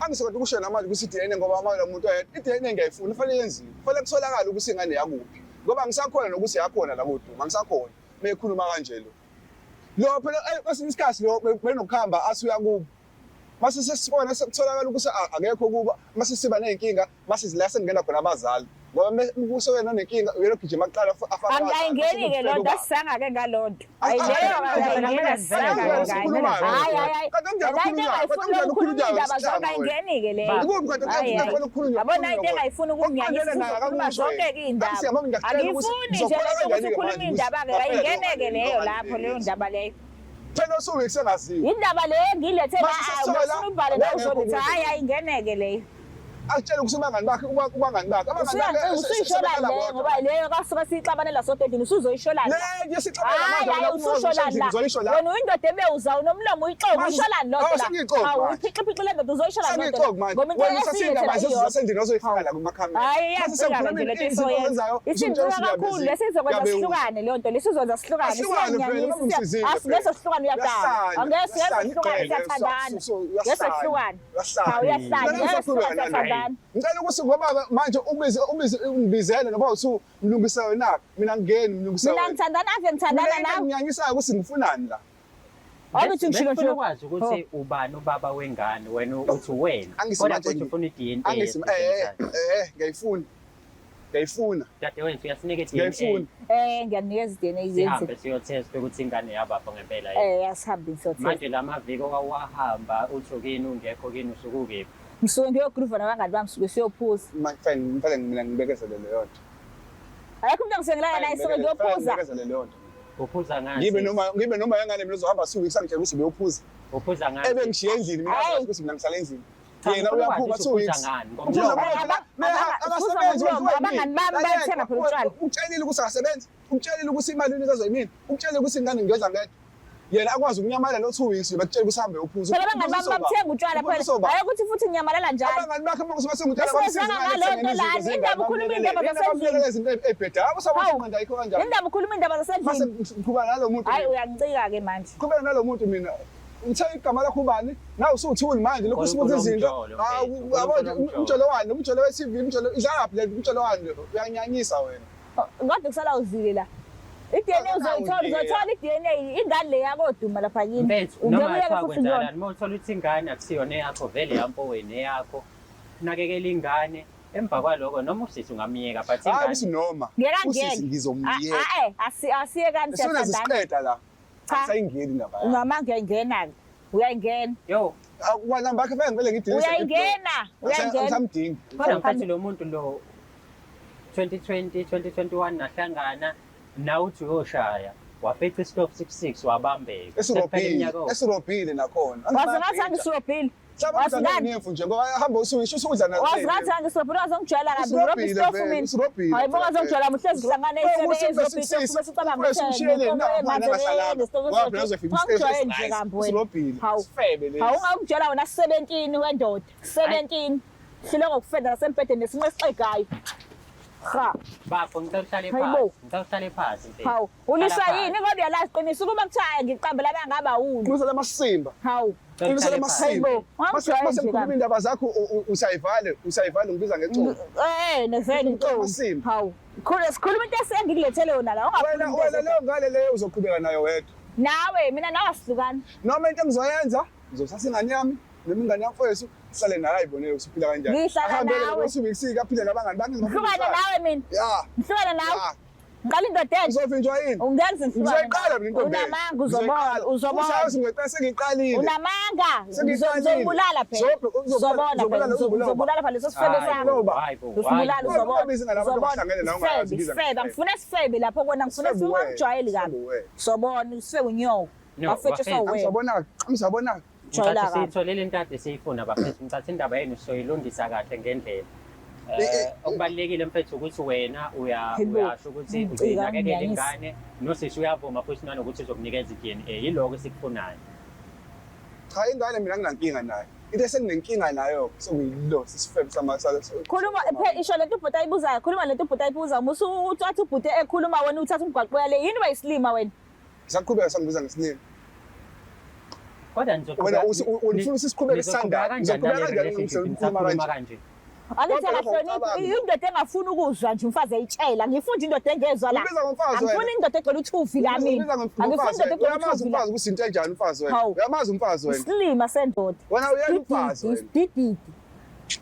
Angisekade ukusho namanje ukuthi i-DNA ngoba manje lo muntu oyedwa i-DNA ngiyayifuna kufanele yenziwe. Kufanele kutholakale ukuthi ingane yakuphi. Ngoba ngisakhona nokuthi yakhona la koduma, angisakhona. Mekhuluma kanje lo. Lo phela kwesinye isikhathi lo benokuhamba athi uyakubo. Mase sesibona sekutholakala ukuthi akekho kuba, mase siba ney'nkinga, mase la sekungena khona abazali. Ngoba kusuke nonenkinga uyena ogijima kuqala afake abazali. Angayingeni ke lonto asisanga ke ngalonto. Ayileyo ayingeni asisanga ke ngayo. Hayi hayi hayi. Kanti kunjani La into ukukhulunywa? engayifuni Kanti kunjani ukukhuluma ukukhulunywa indaba zonke isihlama wena? ayingeni ke leyo. Ikuphi kanti Hayi, hayi. kufanele ukukhulunywa? Yabona into engayifuni ukunginyanyisa Okufanele naye uzokhuluma akakusho zonke yena. ke iy'ndaba. Athi siyabona ngiyakutshela ukuthi Angifuni nje ngizokhola lento ukuthi kanjani-ke ukhulume manje iy'ndaba ke ukuthi ayingene-ke ngaphela leyo leyo lapho leyo ndaba leyo. Phela usuke kusengaziwa. Indaba leyo engiyilethe la Mase sesithola, ufuna ubhale la wengekho uzothi kude. hayi ayingeneke leyo. Akutshela ukuthi abangani bakhe ubangani bakhe. Abangani bakhe Usuyishola le ngoba leyo kasuke siyixabanela sodwa endlini usuzoyishola la. Le nje sixabana Hayi manje hayi wena usushola la. uzoyisho la. Wena uyindoda ebewuza unomlomo uyixoki Manje- uyisholani loo Awu, nto la. sengiyixoki Hawu manje. uphixiphixe le ndoda uzoyishola loo nto la. Sengiyixoki manje. Ngoba into Wena usasindaba esiyilethela nje iyodwa. zasendlini ozoyifaka la kumakhamera. Hayi iyangicika nje lento esoyenza. Isingcika kakhulu lesizokwenza sihlukane leyo nto lesizokwenza sihlukane Asihlukane phela, ngoba ngisizile Asingeke phela. sihlukane uyadala. Uyahlanya, Angeke sihlukane uyahlanya, igqele, siyathandana. uyahlanya, Ngeke sihlukane. uyahlanya. Hawu uyahlanya. Mina Ngeke ngisakhuluma sihlukane nalo. siyathandana. Ngicela ukuthi ngoba manje ubize ubize ungibizele noba uthi mlungisa wena mina ngingeni mlungisa Mina wena. ngithandana ave ngithandana Mina nawe. nginyanyisayo ukuthi ngifunani la. Awuthi ngishilo Besifuna nje. ukwazi ukuthi ubani ubaba wengane wena uthi wena. Angisi Kodwa manje futhi ufuna i-DNA. Angisi ngiyayifuna. Ngiyayifuna. Dadewethu uyasinika i-DNA. Ngiyayifuna. Ngiyakunikeza i-DNA yenze. Sihambe siyothesta ukuthi ingane yabapha ngempela yini. Asihambe siyothesta. Manje la maviki owawahamba uthi kini ungekho kini usuke ukephi? Ngisuke ngiyogruva nabangani bami suke siyophuza. Manje ngifane mina ngibekezele leyo nto. Akekho umuntu engisuke ngilala naye suke ngiyophuza. Ngibekezele leyo nto. Uphuza ngani? Ngibe noma yangane mina uzohamba 2 weeks angitshela ukuthi ubeyophuza. Uphuza ngani? Ebe ngishiye endlini mina Hayi. ngazi ukuthi mina ngisale endlini. Cha, Yena ngifuna ukwazi uyaphuma ukuthi 2 uphuza weeks. ngani, ngoba Uphuza umlomo. ngoba phela Uphuza akasebenzi ngomlomo, wenziwa abangani yimina. bami Lalela, bayathenga phela utshwala. Ukutshelile ukuthi akasebenzi, ukutshelile ukuthi imali unikezwa yimina, ukutshelile ukuthi ingane ngiyodla ngedwa. Yena akwazi ukunyamalala lo 2 weeks bakutshela ukuthi hambe uphuze. Phela abangani bami bathenga utshwala phela. Hayi ukuthi futhi nginyamalala njalo. Abangani bakhe uma kusuka sengutshela Besizana ngaleyo nto lana. Indaba ukhuluma iy'ndaba zasendlini. Izinto ey'bhedayo. Usabona Hawu. ingqondo ayikho kanjani. Indaba ukhuluma iy'ndaba Mase zasendlini. ngiqhubeka nalo muntu. Hayi uyangicika-ke manje. Qhubeka nalo muntu mina. Uthe igama lakho ubani? Nawe usuthuli manje lokhu usubuza izinto. Unkulunkulu Hawu, womjolo, yabo nje, uNkulunkulu umjolo wani, umjolo we-TV, umjolo idlalaphi le umjolo wani uyanyanyisa wena. Kodwa kusala uzile la. I-DNA uzoyithola, uzothola i-DNA ingane le yakoduma lapha kini. Mfethu, noma Ungeke uyeke kuthiwa futhi kuyona. kwenzakalani, uma uthola ukuthi ingane akusiyona eyakho vele yamfowenu eyakho, nakekela ingane, emva kwaloko noma usisi ungamyeka but Hayi ingane ukuthi noma. Ngeke Usisi angiyeke. ngizomyeka. Ah, eh, asiyekani As soon as siyathandana. siqeda la. Cha. Asayingeni indaba yakho. Ungamanga uyayingena-ke. Uyayingena. yo Kwanamba yakhe fanele ngivele ngidilise. Uyayingena. Uyayingena. Angisamdingi. kodwa mfethu lo muntu lo 2020 2021 nahlangana nawe uthi uyoshaya wafica isitofu 66 wabambeka. Sekuphele Esirobhile, iminyaka ewu- esirobhile nakhona. Wazi ngathi angisurobhile. Mhlawumbe Wazi udla ngani? nemfu nje ngoba hamba usuyisho usudla na. Wazi ngathi angisurobhile wazongijwayela kabi. Ngirobha Usurobhile isitofu vele, mina. usurobhile Hayi bo vele. wazongijwayela muhle zihlangane Ukuthi isebe ezobhile bese ucabanga ukuthi nje kambi wena. Usurobhile. Hawu. Isifebe lesi. Hawu ungakujwayela wena 17 wendoda. 17. Hluleka ukufenda nasembhedeni nesinqe esixegayo. Ha. Bafo ngicela uhlale Hayibo. phansi, ngicela uhlale phansi mfethu. Hawu, uliswa Hlala yini phansi. kodwa uyalazi qinisa ukuba kuthiwa hayi ngiqambela abangaba wulu. Qinisa lamasimba. Hawu. Ngicela Qinisa uhlale phansi. lamasimba. Hayibo, wangijwayela Mase nje ngikhuluma kabi. indaba zakho usayivale, usayivale ngibiza ngexoxo. Eh, nevele Ngicela intombi. amasimba. Hawu. Khulu sikhuluma into esengilethele yona la. Wena Ungakhulumi into wena leyo ngane leyo uzoqhubeka nayo wedwa. Nawe mina nawe asihlukani. Noma into engizoyenza, ngizothatha ingane yami noma ingane yamfowethu sihlale naye ayibonele ukuthi uphila kanjani. Ngihlala Ahambele nawe. lo two weeks aphile nabangani bakhe. Ngihlukane nawe mina. Ya. Ngihlukane nawe. Ya. Ngiqala indoda entsha. Uzovinjwa yini? Ungenza ngihlukane. Ngizoyiqala mina intombi. Unamanga uzobona, uzobona. Uzoyiqala sengiyiqalile. Unamanga. Sengiyiqalile. Ngizobulala phela. Uzobulala, Uzobona phela. uzobulala. Ngizobulala phela leso sifebe Hayi sami. bo, Ngoba- hayi bo, Uzobulala hayi bo. uzobona. Ungabizi ngalabo Uzobona. abahlangene nawe, ungayazi Isifebe, ubiza isifebe. ngesifebe. Angifuna isifebe lapho kona ngifuna Isifebe wena, ungangijwayeli kabi. isifebe wena. Sobona isifebe unyoko. No, Wafetshe bafethu. sowena. Angizobona, angizobona. Jwayela Ngicatha kabi. siyitholile into ade siyifuna bafethu, ngicatha indaba yenu soyilungisa kahle ngendlela. Okubalulekile mfethu ukuthi wena Hayibo, uyasho ukuthi ngicika, uzoyinakekela ngiyanyisa. ingane nosisi uyavuma futhi nanokuthi uzokunikeza i-DNA, yiloko esikufunayo. Cha ingane mina nginankinga nayo. Into esenginenkinga nayo sekuyilo sisifebe sama Khuluma phe isho lento ubhuti ayibuzayo, khuluma lento ubhuti ayibuzayo. Musu uthatha ubhuti ekhuluma wena uthatha umgwaqo uyale. Yini uba yisilima wena? Ngisaqhubeka sangibiza ngesilima. Kodwa Wena ufuna ukuthi siqhubeke sisandane. nizoqhubeka Ngizoqhubeka kanjani kanjani relationship ngikhuluma nisakhuluma kanje? kanje? Angithi Kodwa lokho akahloniphi awucabangi. indoda engafuni ukuzwa nje umfazi eyitshela. Ngifunda indoda engezwa la. Ubiza ngomfazi wena. Angifuni indoda egcwele uthuvi la mina. Ubiza Angifuni ngomfazi indoda wena. egcwele Uyamazi uthuvi la. umfazi ukuthi into enjani umfazi wena. Hawu. Uyamazi umfazi wena. Isilima sendoda. Wena uyena umfazi wena. Isidididi.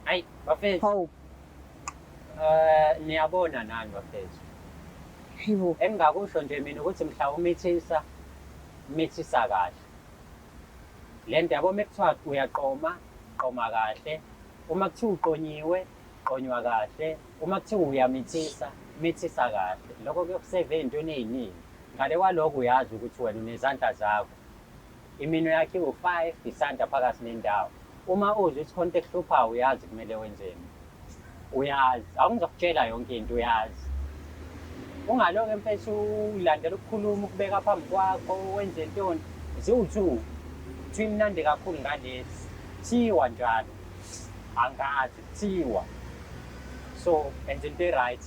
Hayi bafethu, Hawu. niyabona nani bafethu. Hayibo. Engingakusho nje mina ukuthi mhla umithisa, mithisa kahle. Le nto yabo uma kuthiwa uyaqoma, qoma kahle. Uma kuthiwa uqonyiwe, qonywa kahle. Uma kuthiwa uyamithisa, mithisa kahle. Lokho kuyokuseva ey'ntweni ey'ningi. Ngale kwalokho uyazi ukuthi wena unezandla zakho. Iminwe yakho iwu-5, isandla phakathi nendawo. Uma uzwa ukuthi khona into ekuhluphayo uyazi kumele wenzeni. Uyazi, awungizokutshela yonke into uyazi. Ungaloke mfethu ulandela ukukhuluma ukubeka phambi kwakho wenze ntoni. Ziwu-2. Kuthiwa imnandi kakhulu ngalesi. Thiwa njalo. Angazi kuthiwa. So enza into e-right.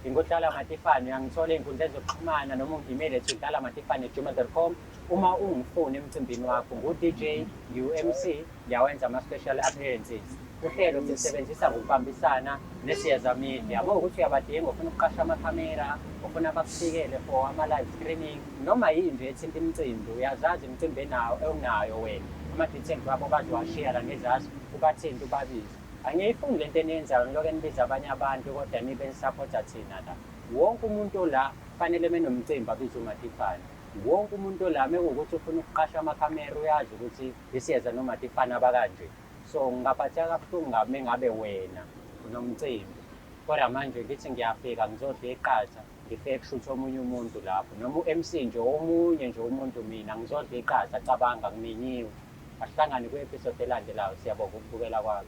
NginguDlala Matifane, uyangithola ey'nkundleni zokuxhumana noma ungi-email to dlalamatifane@gmail.com. Uma ungifuna emcimbini wakho ngu-DJ, ngiwu-MC, ngiyawenza ama-special appearances. Uhlelo sisebenzisa ngokubambisana neSiyeza Media. Uma ukuthi uyabadinga ufuna ukuqasha amakhamera, ufuna bakufikele for ama-live streaming, noma yini nje ethinta imicimbi, uyazazi imicimbi enayo onayo wena. Ama-details wabo bazowashiya la ngezansi, ubathinte ubabize. Angiyifuni lento eniyenzayo nilokhu enibiza abanye abantu kodwa nibe nisapotha thina la. Wonke umuntu ola fanele menomcimbi abize uMatifane. Wonke umuntu ola mekuwukuthi ufuna ukuqasha amakhamera uyazi ukuthi iSiyeza noMatifane abakanje. So ngingaphatheka kabuhlungu kabi mengabe wena unomcimbi. Kodwa manje ngithi ngiyafika ngizodla iqatha ngifike kushuthe omunye umuntu lapho noma u-MC nje omunye nje umuntu mina ngizodla iqatha cabanga ngiminyiwe. Asihlangane kwi-episode elandelayo. Siyabonga ukubukela kwakho.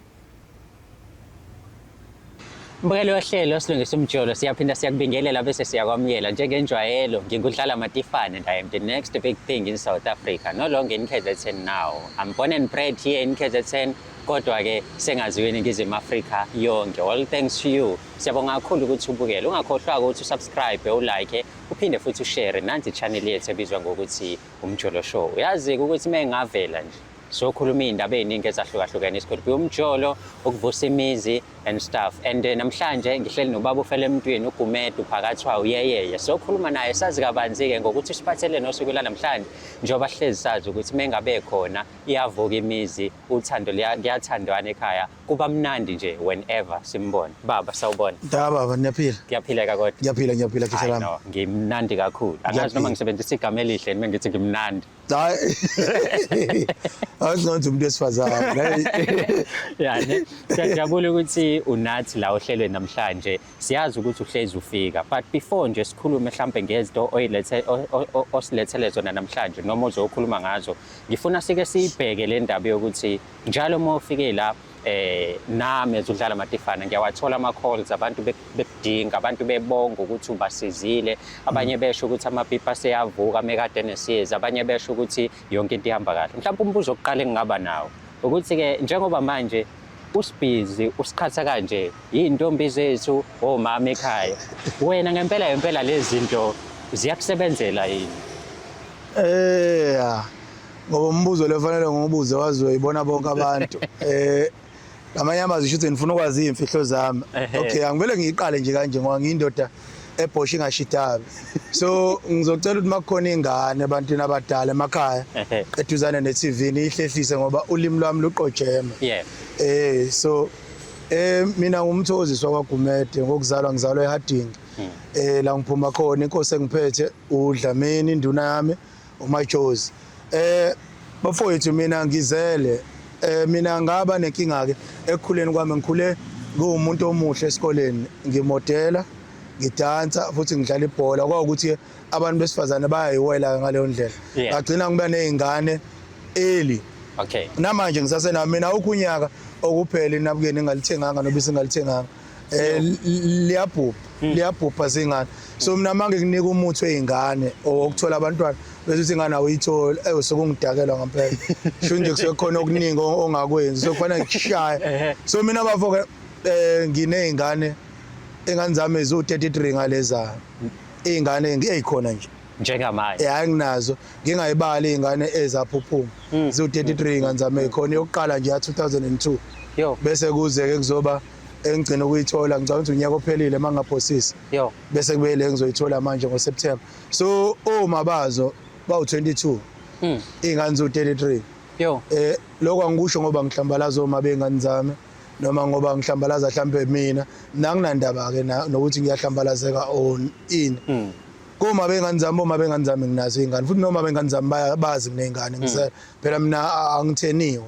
Mbukeli wohlelo Silungisa Umjolo, siyaphinda siyakubingelela bese siyakwamukela njengenjwayelo. NginguDlala Matifane and I am the next big thing in South Africa, no longer in KZN now. I'm born and bred here in KZN, kodwa-ke sengaziwe eNingizimu Afrika yonke. All thanks to you. Siyabonga kakhulu ukuthi ubukele. Ungakhohlwa ukuthi usubscribe, ulike, uphinde futhi ushare nansi channel yethu ebizwa ngokuthi Umjolo Show. Uyazi-ke ukuthi uma engavela nje sokhuluma iy'ndaba ey'ningi ezahlukahlukene, isikhuluphi umjolo, ukuvusa imizi and stuff. And namhlanje ngihleli nobaba ufele emntwini uGumede uphakathwa uyeyeye. Sokhuluma naye sazi kabanzi-ke ngokuthi usiphathele nosuku lanamhlanje, njengoba sihlezi sazi ukuthi uma engabe khona iyavuka imizi, uthando kuyathandwana ekhaya, kuba mnandi nje whenever simbona. Baba, sawubona. Da baba, niyaphila? Kuyaphileka kodwa? Ngiyaphila, ngiyaphila khehla Hayi lami. no, ngimnandi kakhulu. Angazi noma Ngiyaphila. ngisebenzisa igama elihle noma ngithi ngimnandi. Hayi. Awuthi umuntu wesifazane. Yani, siyajabula ukuthi unathi la ohlelweni namhlanje. Siyazi ukuthi uhlezi ufika, but before nje sikhulume mhlambe ngezinto oyilethe osilethele zona namhlanje noma ozokhuluma ngazo, ngifuna sike siyibheke le ndaba yokuthi njalo uma ufike la nami as uDlala Matifana ngiyawathola ama-calls abantu bekudinga, abantu bebonga ukuthi ubasizile, abanye besho ukuthi amapipa aseyavuka mekade nesiyezi, abanye besho ukuthi yonke into ihamba kahle. Mhlawumbe umbuzo wokuqala engingaba nawo ukuthi-ke njengoba manje usibhizi usiqhatha kanje iy'ntombi zethu omama ekhaya, wena ngempela ngempela lezi zinto ziyakusebenzela yini? Eh, ngoba umbuzo lo fanele ngiwubuze waziwe ibona bonke abantu. Ngamanye amazwi shuthi ngifuna ukwazi iy'mfihlo zami. Okay, angivele ngiyiqale nje kanje ngoba ngiyindoda ebhosha ingashidabi. So ngizocela ukuthi makukhona ingane ebantwini abadala emakhaya eduzane ne-TV niyihlehlise ngoba ulimi lwami luqojeme. So mina ngumthokozisi wakwaGumede, ngokuzalwa ngizalwa eHarding. La ngiphuma khona inkosi engiphethe uDlamini, induna yami uMajozi. Bafowethu mina ngizele, mina ngaba nenkinga ke ekukhuleni kwami. Ngikhule ngiwumuntu omuhle esikoleni, ngimodela, ngidansa futhi ngidlala ibhola. Kwawukuthi abantu besifazane bayayiwela ngaleyo ndlela. Ngagcina ngiba nezingane early. Namanje ngisasenami mina, awukho unyaka okuphela inabukeni engalithenganga nobisi engalithenganga. Liyabhubha, liyabhubha zingane. So mina manje ngikunika umuthi wezingane owokuthola abantwana, bese uthi ingane awuyitholi, usukungidakelwa ngempela. Sho nje kusuke khona okuningi ongakwenzi, so kufanele ngikushaye. So mina bafo ke nginezingane, ingane zami ziwu-33 ngaleza iy'ngane ey'khona nje njengamanje. Hayi, nginazo, ngingayibali iy'ngane ezaphuphuma. Ziwu-33 iy'ngane zami ey'khona. Yokuqala nje ya-2002, bese kuze-ke kuzoba engigcina ukuyithola, ngicabanga ukuthi unyaka ophelile uma ngingaphosisi, bese kube le ngizoyithola manje ngoSeptember. So oma bazo bawu-22, iy'ngane ziwu-33. Lokho angikusho ngoba ngihlambalaza oma bey'ngane zami noma ngoba ngihlambalaza mhlambe mina, nanginandaba-ke nokuthi ngiyahlambalazeka or ini. Koma bey'ngane zami, oma bey'ngane zami nginazo iy'ngane, futhi noma bey'ngane zami bazi nginey'ngane, ngise phela mina angitheniwe.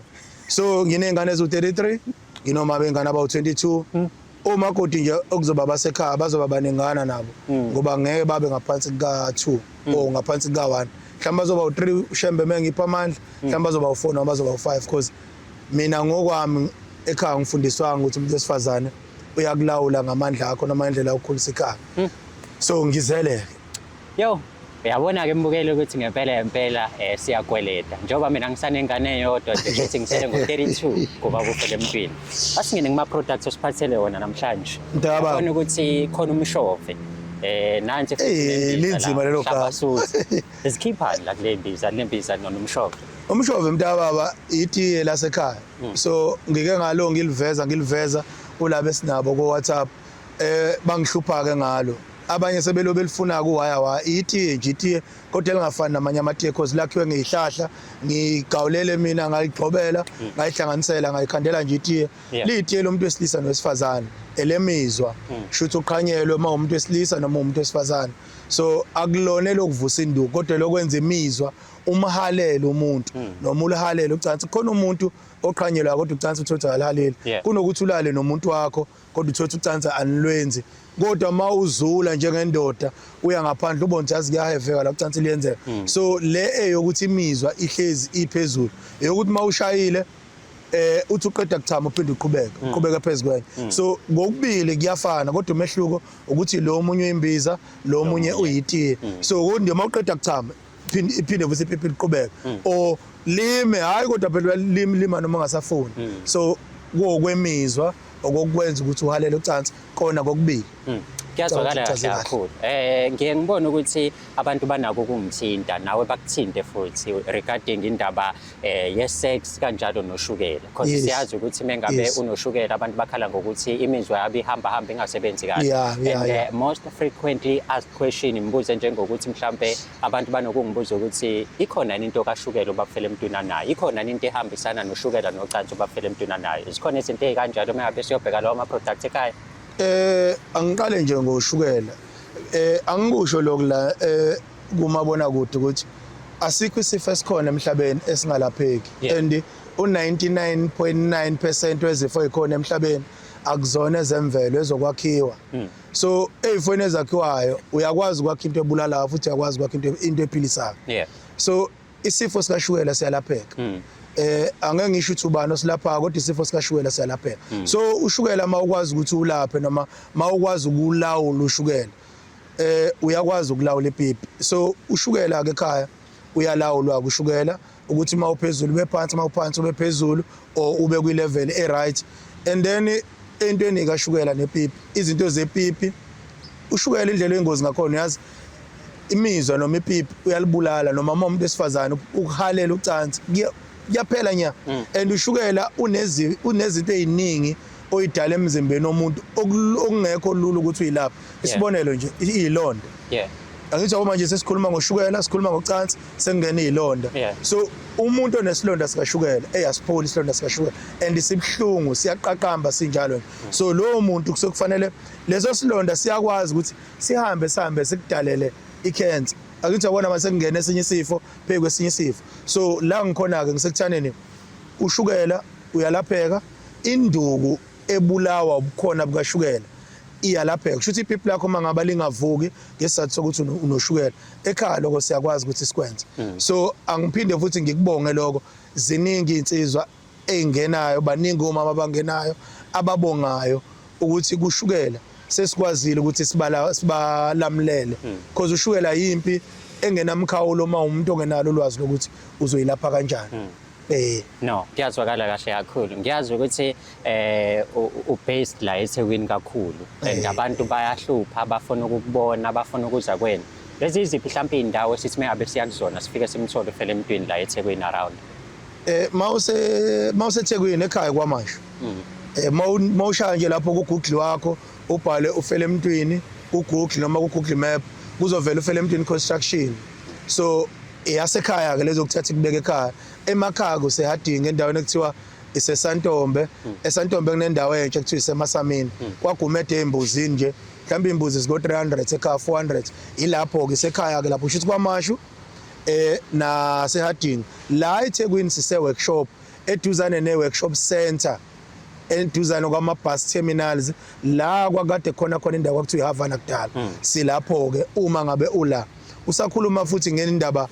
So nginey'ngane eziwu-33, nginoma bey'ngane abawu-22. Omakoti nje okuzoba basekhaya bazoba baningana nabo, ngoba ngeke babe ngaphansi kuka-2 or ngaphansi kuka-1. Mhlawumbe bazoba u-3 ushembe mengipha amandla, mhlawumbe bazoba u-4 noma bazoba u-5, because mina ngokwami ekhaya ngifundiswanga ukuthi umuntu wesifazane uyakulawula ngamandla akho noma indlela yokukhulisa ikhaya. So ngizeleke. Yo, uyabona-ke mbukeli ukuthi ngempela ngempela siyakweleta. Njengoba mina ngisanengane eyodwa nje, kusho ukuthi ngisele ngo-32 kuba kufele empini. Asingene kuma-products osiphathele wona namhlanje. Ndaba. Uyabona ukuthi khona umshove. Nansi futhi nembiza Linzima la, lelo gama. Hlabasuzi. Zikhiphani la kule mbiza, kule mbiza nomshove? Umshove mntakababa itiye lasekhaya. So ngike ngalo ngiliveza kulabo esinabo ko WhatsApp. Bangihlupha ke ngalo. Abanye sebelo belifuna kuwaya wa itiye nje itiye, kodwa elingafani namanye amatiye cause lakhiwe ngezihlahla. Ngigawulele mina ngayigxobela, ngayihlanganisela, ngayikhandela nje itiye. Litiye lomuntu wesilisa nowesifazane, elemizwa. Shuthi uqhanyelwe uma umuntu wesilisa noma umuntu wesifazane. So akulona lokuvusa induku, kodwa lokwenza imizwa, umhalele umuntu noma ulihalele ucansi. Khona umuntu oqhanyelwa kodwa ucansi uthotha alihaleli. Kunokuthi ulale nomuntu wakho kodwa uthotha ucansi anilwenzi, kodwa uma uzula njengendoda uya ngaphandle ubone ukuthi yazi kuyaheveka la ucansi. liyenzeka. So le eyokuthi imizwa ihlezi iphezulu, eyokuthi mawushayile uthi uqeda kuthama uphinde uqhubeke, uqhubeke phezulu kwenye. So ngokubili kuyafana, kodwa umehluko ukuthi lo omunye uyimbiza, lo omunye uyitiye. So kodwa uma uqeda kuthama iphinde futhi ipipi liqhubeke or lime, hayi, kodwa phela lime, lima noma ungasafuni. So kuwokwemizwa okokwenza ukuthi uhalele ucansi kona kokubili. Kuyazwakala Ngicabanga kahle ukuthi uchaze. kakhulu. Ngiye ngibone ukuthi abantu banako ukungithinta, nawe bakuthinte futhi regarding indaba ye-sex kanjalo noshukela. Because siyazi ukuthi mengabe unoshukela, abantu bakhala ngokuthi imizwa yabo ihamba hamba ingasebenzi kahle. And most frequently asked question, imibuzo njengokuthi mhlambe abantu banokungibuza ukuthi ikhona yini into kashukela ubab'Fela Emntwini anayo? Ikhona yini into ehambisana noshukela nocansi ubab'Fela Emntwini anayo? Zikhona izinto ey'kanjalo mengabe siyobheka lawo ma-product ekhaya? Angiqale nje ngoshukela. Angikusho lokhu la kumabona kude ukuthi asikho isifo esikhona emhlabeni esingalapheki and u99.9% wezifo ezikhona emhlabeni akuzona ezemvelo, ezokwakhiwa. So ey'fweni ezakhiwayo uyakwazi ukwakha into ebulalayo futhi uyakwazi ukwakha into ephilisayo. So isifo sikashukela siyalapheka. Angeke ngisho ukuthi ubani osilapha, kodwa isifo sikashukela siyalapheka. So ushukela mawukwazi ukuthi ulaphe noma mawukwazi ukulawula ushukela, uyakwazi ukulawula ipipi. So ushukela ke ekhaya uyalawulwa ushukela ukuthi mawuphezulu ube phansi, mawuphansi ube phezulu or ube kwi level e right. And then entweni kashukela nepipi, izinto zepipi, ushukela indlela engozi ngakhona, uyazi imizwa noma ipipi uyalibulala, noma uma umuntu wesifazane ukuhalela ucansi kuyaphela nya. And ushukela unezinto eziningi oyidala emzimbeni womuntu okungekho lula ukuthi uyilaphe. Isibonelo nje, iy'londa. Angithi yabo, manje sesikhuluma ngoshukela, sikhuluma ngocansi, sekungena iy'londa. So umuntu onesilonda sikashukela, eyasipholi isilonda sikashukela and sibuhlungu, siyaqaqamba sinjalo nje. So lowo muntu kusekufanele leso silonda siyakwazi ukuthi sihambe sihambe sikudalele i-cancer. Akithi yabona, mase kungena esinye isifo phezu kwesinye isifo. So la ngikhona-ke ngisekuthaneni, ushukela uyalapheka, induku ebulawa ubukhona bukashukela iyalapheka. Kusho ukuthi ipipi lakho uma ngaba lingavuki ngesizathu sokuthi unoshukela ekhaya, lokho siyakwazi ukuthi sikwenze. So angiphinde futhi ngikubonge lokho, ziningi iy'nsizwa ey'ngenayo, baningi omama abangenayo ababongayo ukuthi kushukela sesikwazile ukuthi sibalamulele, because ushukela yimpi engenamkhawulo uma umuntu ongenalo ulwazi lokuthi uzoyilapha kanjani. No, kuyazwakala kahle kakhulu. Ngiyazi ukuthi u based la eThekwini kakhulu and abantu bayahlupha, bafuna ukukubona, bafuna ukuza kwena. Lezi iziphi mhlawumbe indawo esithi mengabe siya kuzona sifike simthole uFela Emntwini la eThekwini around? MawuseThekwini, ekhaya KwaMashu. Mawushaya nje lapho ku Google wakho, ubhale uFela Emntwini ku Google noma ku Google Map, kuzovela uFela Emntwini Construction. So eyasekhaya ke lezo kuthatha ikubeka ekhaya. Emakhaya kuseHarding, endaweni ekuthiwa iseSantombe. ESantombe kunendawo entsha ekuthiwa iseMasamini. KwaGumede embuzini nje. Mhlawumbe imbuzi ziko 300 ekhaya, 400. Ilapho ke isekhaya ke lapho, kusho ukuthi KwaMashu naseHarding. La eThekwini sise workshop, eduzane ne workshop center, eduzane kwama bus terminals, la kwakade khona khona indawo kwakuthiwa iHavana kudala. Silapho ke. Uma ngabe ula usakhuluma futhi ngendaba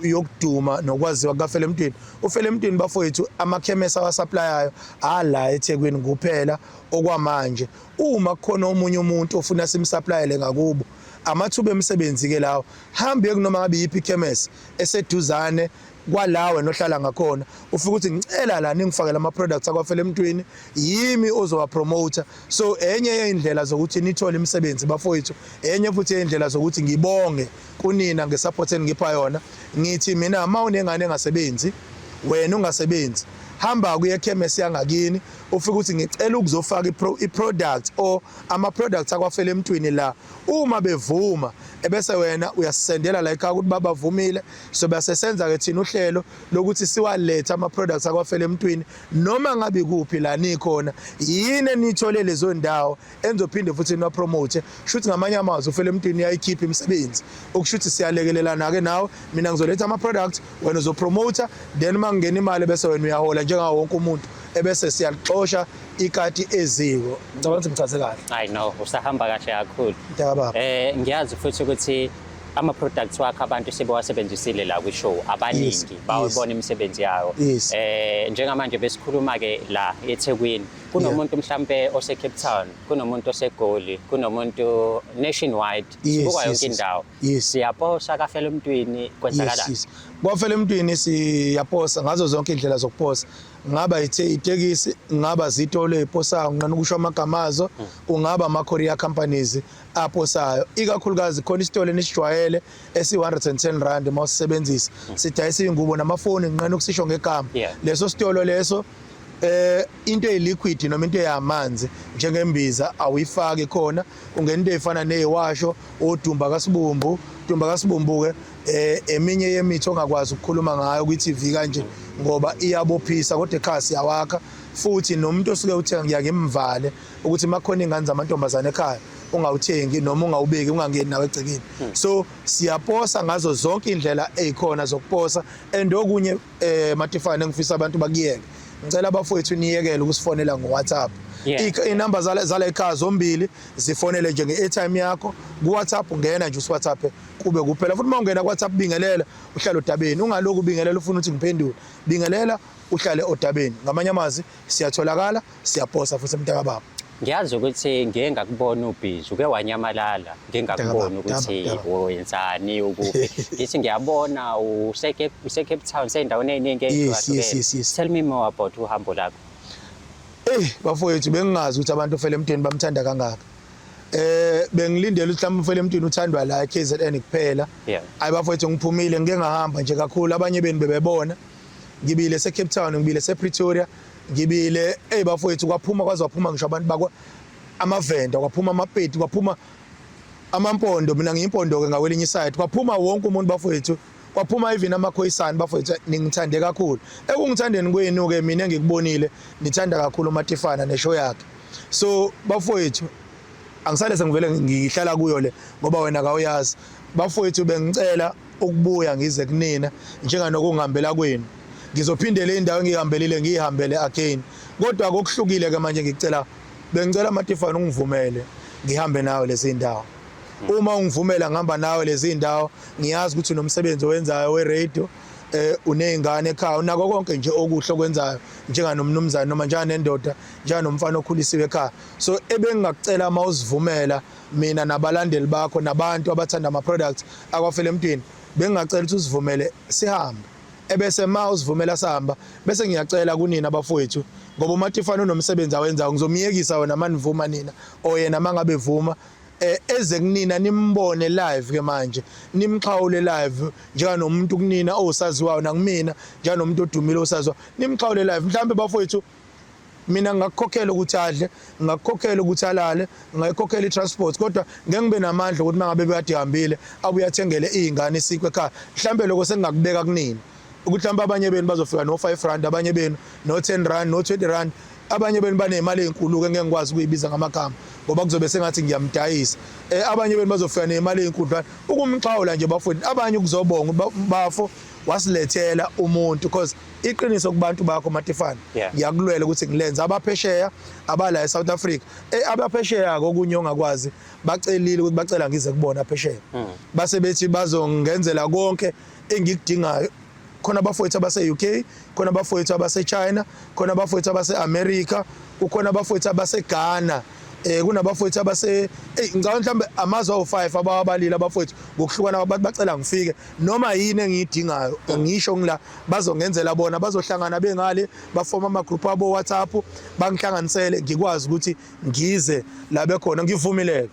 yokuduma nokwaziwa kukaFela Emntwini, uFela Emntwini bafowethu, amakhemesi awasupplyayo ala eThekwini kuphela okwamanje. Uma kukhona omunye umuntu ofuna simsupplyele ngakubo, amathuba emisebenzi ke lawo. Hambe kunoma ngabe yiphi ikhemesi eseduzane kwala wena ohlala ngakhona, ufike ukuthi ngicela la ningifakele ama products akwaFela Emntwini, yimi ozowa promoter. So enye yeindlela zokuthi nithole imisebenzi bafowethu, enye futhi yeindlela zokuthi ngibonge kunina ngesupport eningipha yona. Ngithi mina, uma unengane engasebenzi, wena ungasebenzi, hamba kuye ekhemesi yangakini, ufike ukuthi ngicela ukuzofaka i-product or ama-products akwaFela Emntwini la. Uma bevuma, ebese wena uyasendela la ekhaya ukuthi babavumile, so bese senza ke thina uhlelo lokuthi siwalethe ama-products akwaFela Emntwini noma ngabe kuphi la nikhona. Yini enithole lezo ndawo enizophinde futhi niwapromote. Shuthi ngamanye amazwi uFela Emntwini uyayikhipha imisebenzi, okusho ukuthi siyalekelelana-ke nawe. Mina ngizoletha ama-product, wena uzopromota, then uma kungena imali bese wena uyahola njengawo wonke umuntu, ebese siyalixosha ikati eziko. Ngicabanga ukuthi ngichaze kahle. I know usahamba kahle kakhulu. Mntakababa. Ngiyazi futhi ukuthi Ama-products wakhe abantu sebewasebenzisile la kwi-show abaningi, bawubona imisebenzi yawo. Njengamanje besikhuluma ke la eThekwini, kunomuntu mhlambe ose Cape Town, kunomuntu oseGoli, kunomuntu nationwide, sibuka yonke indawo. Siyaposa kafela emntwini, kwenzakalani? Yes. Kwafela emntwini siyaposa ngazo zonke indlela zokuposa. Ngaba itekisi, ngaba zitolo eziposayo, nginqena ukusho amagama azo, kungaba ama courier companies aposayo. Ikakhulukazi khona isitolo enisijwayele esi 110 rand mawusebenzisa. Sidayisa ingubo namafoni, nginqena ukusisho ngegama. Leso sitolo leso, into eyiliquid noma into eyamanzi njengembiza awuyifaki khona. Ungena into ezifana neziwasho, odumba kasibumbu, dumba kasibumbu ke eminye yemithi ongakwazi ukukhuluma ngayo kwi TV kanje ngoba iyabophisa, kodwa ekhaya siyawakha futhi. Nomuntu osuke uthenga ngiya ngimvale ukuthi makhona ingane zamantombazane ekhaya, ungawuthengi noma ungawubeki, ungangeni nawe egcekeni. So siyaposa ngazo zonke indlela ezikhona zokuposa. And okunye, Matifane, engifisa abantu bakuyeke, ngicela abafowethu niyekele ukusifonela ngo-WhatsApp. Inamba zala ekhaya zombili, zifonele nje nge-airtime yakho. Ku-WhatsApp ungena nje usi-WhatsApp kube kuphela. Futhi uma ungena ku-WhatsApp, bingelela uhlale odabeni, ungalokhu ubingelela ufuna ukuthi ngiphendule. Bingelela uhlale odabeni. Ngamanye amazwi, siyatholakala, siyaposa futhi, mntakababa. Ngiyazi ukuthi ngiye ngakubona ubhizi, uke wanyamalala, ngiye ngakubona ukuthi wenzani, ukuphi. Ngithi ngiyabona use-Cape Town, sey'ndaweni ey'ningi Yes. Tell me more about uhambo lakho. Eh bafowethu, bengingazi ukuthi abantu ofele emntwini bamthanda kangaka. Bengilindele ukuthi mhlawumbe ufele emntwini uthandwa la eKZN kuphela. Hayi bafowethu, ngiphumile, ngike ngahamba nje kakhulu, abanye benu bebebona. Ngibile se Cape Town, ngibile se Pretoria, ngibile, hey bafowethu, kwaphuma kwaze waphuma ngisho abantu bakwa amavenda, kwaphuma amapedi, kwaphuma amampondo. Mina ngiyimpondo ke ngakwelinye iside. Kwaphuma wonke umuntu bafowethu, kwaphuma even amakhoyisane. Bafowethu, ningithande kakhulu. Ekungithandeni kwenu ke, mina engikubonile, nithanda kakhulu uMatifana neshow yakhe. So bafowethu, angisale sengivele ngihlala kuyo le ngoba wena kawuyazi. Bafowethu, bengicela ukubuya ngize kunina njenganokungihambela kwenu. Ngizophindela indawo engihambelile, ngiyihambele again, kodwa kokuhlukile ke manje. Ngicela, bengicela Matifana ungivumele ngihambe nawe lezi ndawo. Uma ungivumela ngihamba nawe lezi ndawo, ngiyazi ukuthi unomsebenzi owenzayo we-radio, unezingane ekhaya, unako konke nje okuhle okwenzayo njenganomnumzane noma njenganendoda, njenganomfana okhulisiwe ekhaya. So ebengingakucela, mawusivumela mina nabalandeli bakho nabantu abathanda ama-products akwafela emntwini, bengingacela ukuthi usivumele sihambe. Ebese ma usivumela sihamba, bese ngiyacela kunina abafowethu, ngoba uMatifana unomsebenzi awenzayo, ngizomiyekisa wena manivuma nina or yena mangabe vuma, eze kunina nimbone live ke manje, nimxhawule live njenganomuntu kunina osaziwayo, nakumina njenganomuntu odumile osaziwayo, nimxhawule live. Mhlambe bafowethu, mina ngingakukhokhela ukuthi adle, ngingakukhokhela ukuthi alale, ngingayikhokhela i-transport, kodwa ngeke ngibe namandla ukuthi mangabe bekade ihambile abuye athengele iy'ngane isinkwa ekhaya. Mhlambe lokho sengingakubeka kunini, ukuthi mhlawumbe abanye benu bazofika no-5 rand, abanye benu no-10 rand, no-20 rand, abanye benu baney'mali ey'nkulu-ke ngeke ngikwazi ukuyibiza ngamagama ngoba kuzobe sengathi ngiyamdayisa. Abanye benu bazofika ney'mali ey'nkudlwana ukumxhawula nje bafowethu, abanye ukuzobonga bafo wasilethela umuntu, because iqiniso kubantu bakho Matifana ngiyakulwela ukuthi ngilenze abaphesheya, abala eSouth Africa. Abaphesheya kokunye ongakwazi, bacelile ukuthi bacela ngize kubona phesheya, base bethi bazongenzela konke engikudingayo. Khona abafowethu abase-UK, khona abafowethu abase-China, khona abafowethu abase-America, kukhona abafowethu abase-Ghana, kunabafowethu abase, hey, ngicabanga mhlambe amazwe awu5 abawabalile abafowethu ngokuhlukana. Abantu bacela ngifike, noma yini engiyidingayo ngisho ngila bazongenzela bona. Bazohlangana bengale, bafoma ama group abo WhatsApp, bangihlanganisele ngikwazi ukuthi ngize la bekhona. Ngivumileke,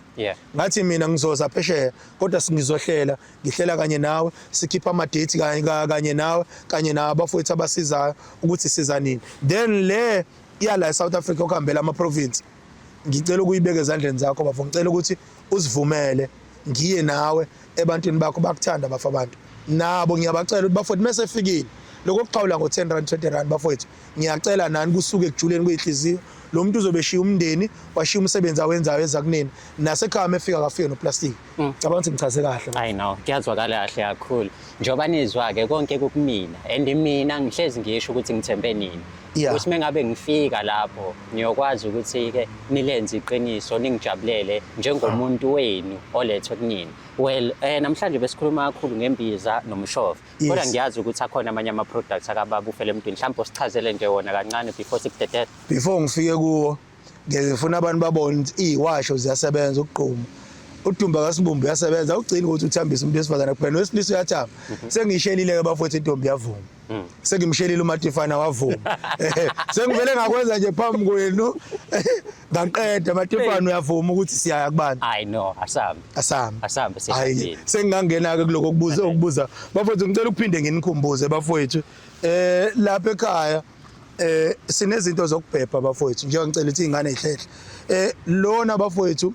ngathi mina ngizoza phesheya, kodwa singizohlela, ngihlela kanye nawe, sikhipha ama date kanye kanye nawe, kanye nabafowethu abasizayo ukuthi siza nini. Then le yala eSouth Africa okuhambela ama province, ngicela ukuyibeka ezandleni zakho bafo. Ngicela ukuthi usivumele ngiye nawe ebantwini bakho, bakuthanda bafo. Abantu nabo ngiyabacela ukuthi bafowethu mase fikile lokho kuxhawula ngo-10 rand, 20 rand, bafowethu ngiyacela nani kusuke ekujuleni kwey'nhliziyo. Lo muntu uzobe eshiya umndeni, washiya umsebenzi awenzayo eza kunina, nasekhaya uma efika akafike noplastic. Cabanga ukuthi ngichaze kahle. I know, kuyazwakala kahle kakhulu. Njengoba nizwa-ke konke kukumina and mina ngihlezi ngisho ukuthi ngithembe nini. Ukuthi mengabe ngifika lapho niyokwazi ukuthi-ke nilenze iqiniso, ningijabulele njengomuntu wenu olethwe kunini. Well, namhlanje besikhuluma kakhulu ngembiza nomshova. Kodwa ngiyazi ukuthi akhona amanye ama-products akababa uFelemntwini. Mhlawumbe usichazele nje wona kancane before sikudedele. Before ngifike kuwo, ngifuna abantu babone ukuthi iy'washo ziyasebenza ukugquma. Udumba kaSibumbu uyasebenza, awugcini ukuthi uthambise umuntu wesifazane kuphela, nowesilisa uyathamba. Sengiyishelile-ke bafowethu, intombi yavuma. Sengimshelile uMatifana wavuma. Sengivele ngakwenza nje phambi kwenu. Ngaqeda, Matifana uyavuma ukuthi siyaya kubani? I know, asambe. Asambe. Asambe Hayi, sihambile. sengingangena-ke kuloko kubuza okubuza. Bafowethu, ngicela ukuphinde nginikhumbuze bafowethu. Lapha ekhaya sinezinto zokubhebha bafowethu, njengoba ngicela ukuthi izingane zihlehle. Lona bafowethu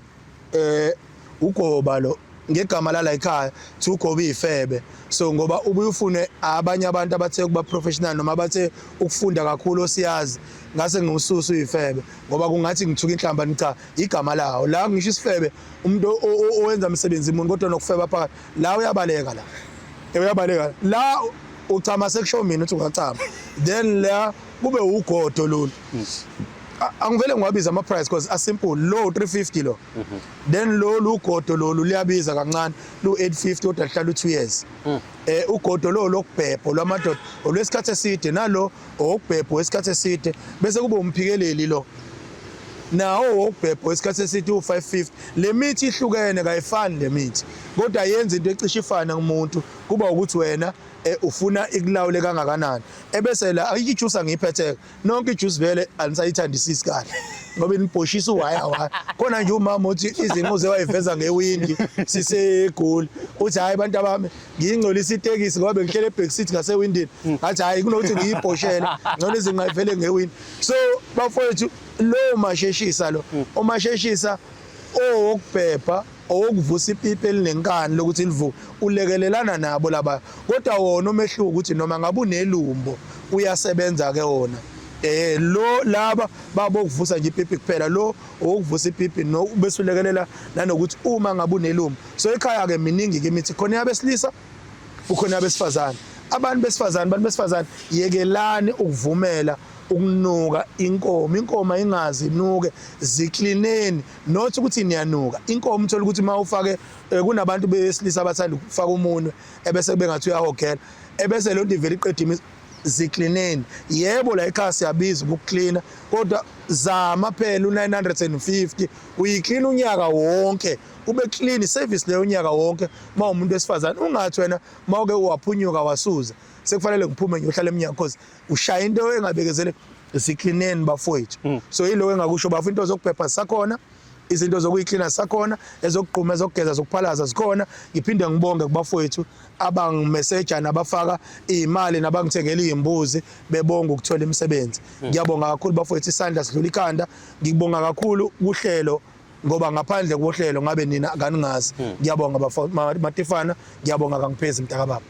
ugoba lo ngegama lala ekhaya thi ugoba ifebe. So ngoba ubuye ufune abanye abantu abathe kuba professional noma abathe ukufunda kakhulu osiyazi, ngase ngiwususa uyifebe ngoba kungathi ngithuka inhlamba. Cha, igama lawo la ngisho isifebe, umuntu owenza umsebenzi umuntu kodwa nokufeba phakathi la uyabaleka, la uyabaleka, la uchama sekusho mina ukuthi ungachama. Then la kube ugodo lolu. Angivele ngiwabiza ama price because a simple. Lo 350 lo, then lolu ugodo lolu liyabiza kancane, lu 850 kodwa lihlala u2 years. Ugodo lo lokubhebho lwamadoda olwesikhathi eside, nalo owokubhebho wesikhathi eside, bese kube umphikeleli lo nawo wokubhebho wesikhathi eside u550. Le mithi ihlukene, kayifani le mithi, kodwa yenza into ecishe ifane kumuntu, kuba ukuthi wena ufuna ikulawule kangakanani. Ebese la ijuice angiyiphetheka nonke, ijuice vele anisayithandisisi kahle ngoba inibhoshisa uwaya waya khona nje. Umama uthi izinquze wayiveza ngewindi siseGoli, uthi hayi bantu abami, ngiyingcolisa itekisi ngoba bengihlele eback seat ngasewindini, ngathi hayi, kunokuthi ngiyibhoshele ngcono izinqa ivele ngewindi. So bafowethu, lo masheshisa lo, umasheshisa owokubhebha, owokuvusa ipipi elinenkani lokuthi livuke, ulekelelana nabo laba. Kodwa wona umehluko ukuthi noma ngabe unelumbo uyasebenza ke wona. Lo laba babokuvusa nje ipipi kuphela, lo owokuvusa ipipi no bese ulekelela nanokuthi uma ngabe unelumbo. So ekhaya ke miningi ke imithi khona, yabesilisa kukhona abesifazane. Abantu besifazane, abantu besifazane, yekelani ukuvumela ukunuka inkomo. Inkomo ingazi inuke, ziklineni, not ukuthi niyanuka inkomo. Uthola ukuthi uma ufake kunabantu besilisa abathanda ukufaka umunwe ebese kube ngathi uyahogela, ebese lo nto ivele iqeda imizi. Ziklineni. Yebo, la ekhaya siyabiza ukuklina, kodwa zama phela u950 uyiklina unyaka wonke, ube clean service leyo unyaka wonke. Uma umuntu wesifazane ungathi wena mawuke waphunyuka wasuza, sekufanele ngiphume ngiyohlala eminyango because ushaya into engabekezele. Ziklineni bafowethu. So yiloko engakusho bafo, into zokuphepha zisakhona, izinto zokuyiklina zisakhona, ezokugquma, ezokugeza, zokuphalaza zikhona. Ngiphinde ngibonge kubafowethu abangimeseja nabafaka iy'mali nabangithengela iy'mbuzi bebonga ukuthola imisebenzi. Ngiyabonga kakhulu bafowethu, isandla sidlula ikhanda. Ngikubonga kakhulu kuhlelo ngoba ngaphandle kohlelo ngabe nina kaningazi. Ngiyabonga bafo Matifana, ngiyabonga, kangiphezi mntakababa.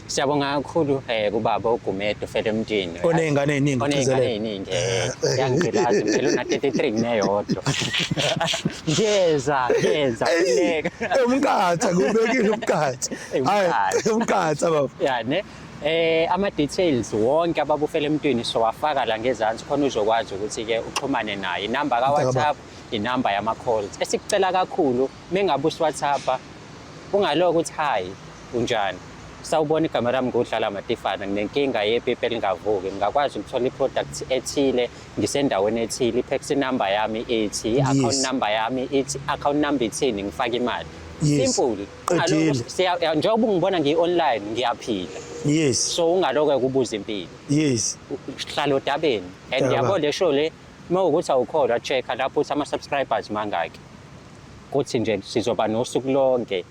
Siyabonga kakhulu kubaba uGumede Felemntwini. Oney'ngane ey'ningi. Oney'ngane ey'ningi, yangigqilaza impela, una 33 neyodwa. Ngiyeza, ngiyeza, khuleka. Umkatha kubekile umkatha. Hayi, umkatha baba. Ya ne. Ama details wonke ababufela emntwini sowafaka la ngezansi khona uzokwazi ukuthi ke uxhumane naye. Inamba ka WhatsApp, inamba yama calls. Esikucela kakhulu mengabe usiWhatsApp ungaloko ukuthi hi, unjani? Sawubona, igama lami nguDlala Matifana, nginenkinga yepipi elingavuki, ngingakwazi ukuthola i-product ethile, ngisendaweni ethile, i-tax number yami ithi, i-account number yami ithi, account number ithini, ngifake imali. Simple. Qedile. Njengoba ungibona ngiyi-online ngiyaphila. So ungaloko kubuza impilo. Hlala odabeni. And yabo le show le, uma ukuthi awukholwa, check-a lapho ukuthi ama-subscribers mangaki. Kuthi nje sizoba nosuku lonke.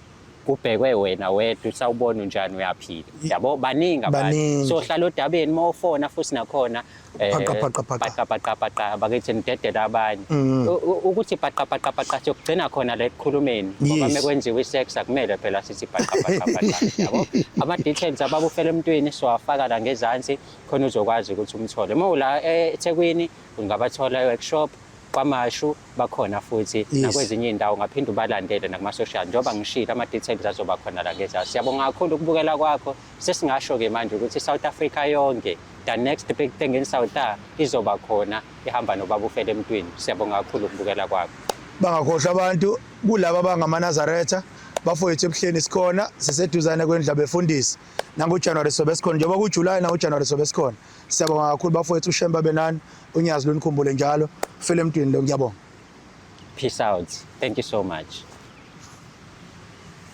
Kubhekwe wena wedwa, usawubona unjani, uyaphila, yabo, baningi abantu. Baningi. So hlala odabeni uma ufona futhi nakhona Phaqa, phaqa, phaqa. Phaqa phaqa phaqa, bakithi nidedela abanye. Ukuthi phaqa phaqa phaqa, siyokugcina khona la ekukhulumeni ngoba mekwenziwa i-sex akumele phela sithi phaqa phaqa phaqa, yabo. Ama-details ababufela emntwini siwafaka la ngezansi khona uzokwazi ukuthi umthole. Uma ula eThekwini ungabathola e-workshop KwaMashu, bakhona futhi nakwezinye iy'ndawo. Ungaphinde ubalandele nakuma-social njengoba ngishilo, ama-details azoba khona la ngezansi. Siyabonga kakhulu ukubukela kwakho. Sesingasho-ke manje ukuthi i-South Africa yonke, the next big thing in South izoba khona ihamba nobaba ufele emntwini. Siyabonga kakhulu ukubukela kwakho. Bangakhohlwa abantu kulaba abangamanazaretha, bafowethu, ebuhleni sikhona, siseduzane kwendlu abefundisi. NangoJanuary sobe sikhona, njengoba kuJuly nangoJanuary sobe sikhona. Siyabonga kakhulu bafowethu, uShembe benani, unyazi lunikhumbule njalo. Fele emntwini lo, ngiyabonga. Peace out, thank you so much.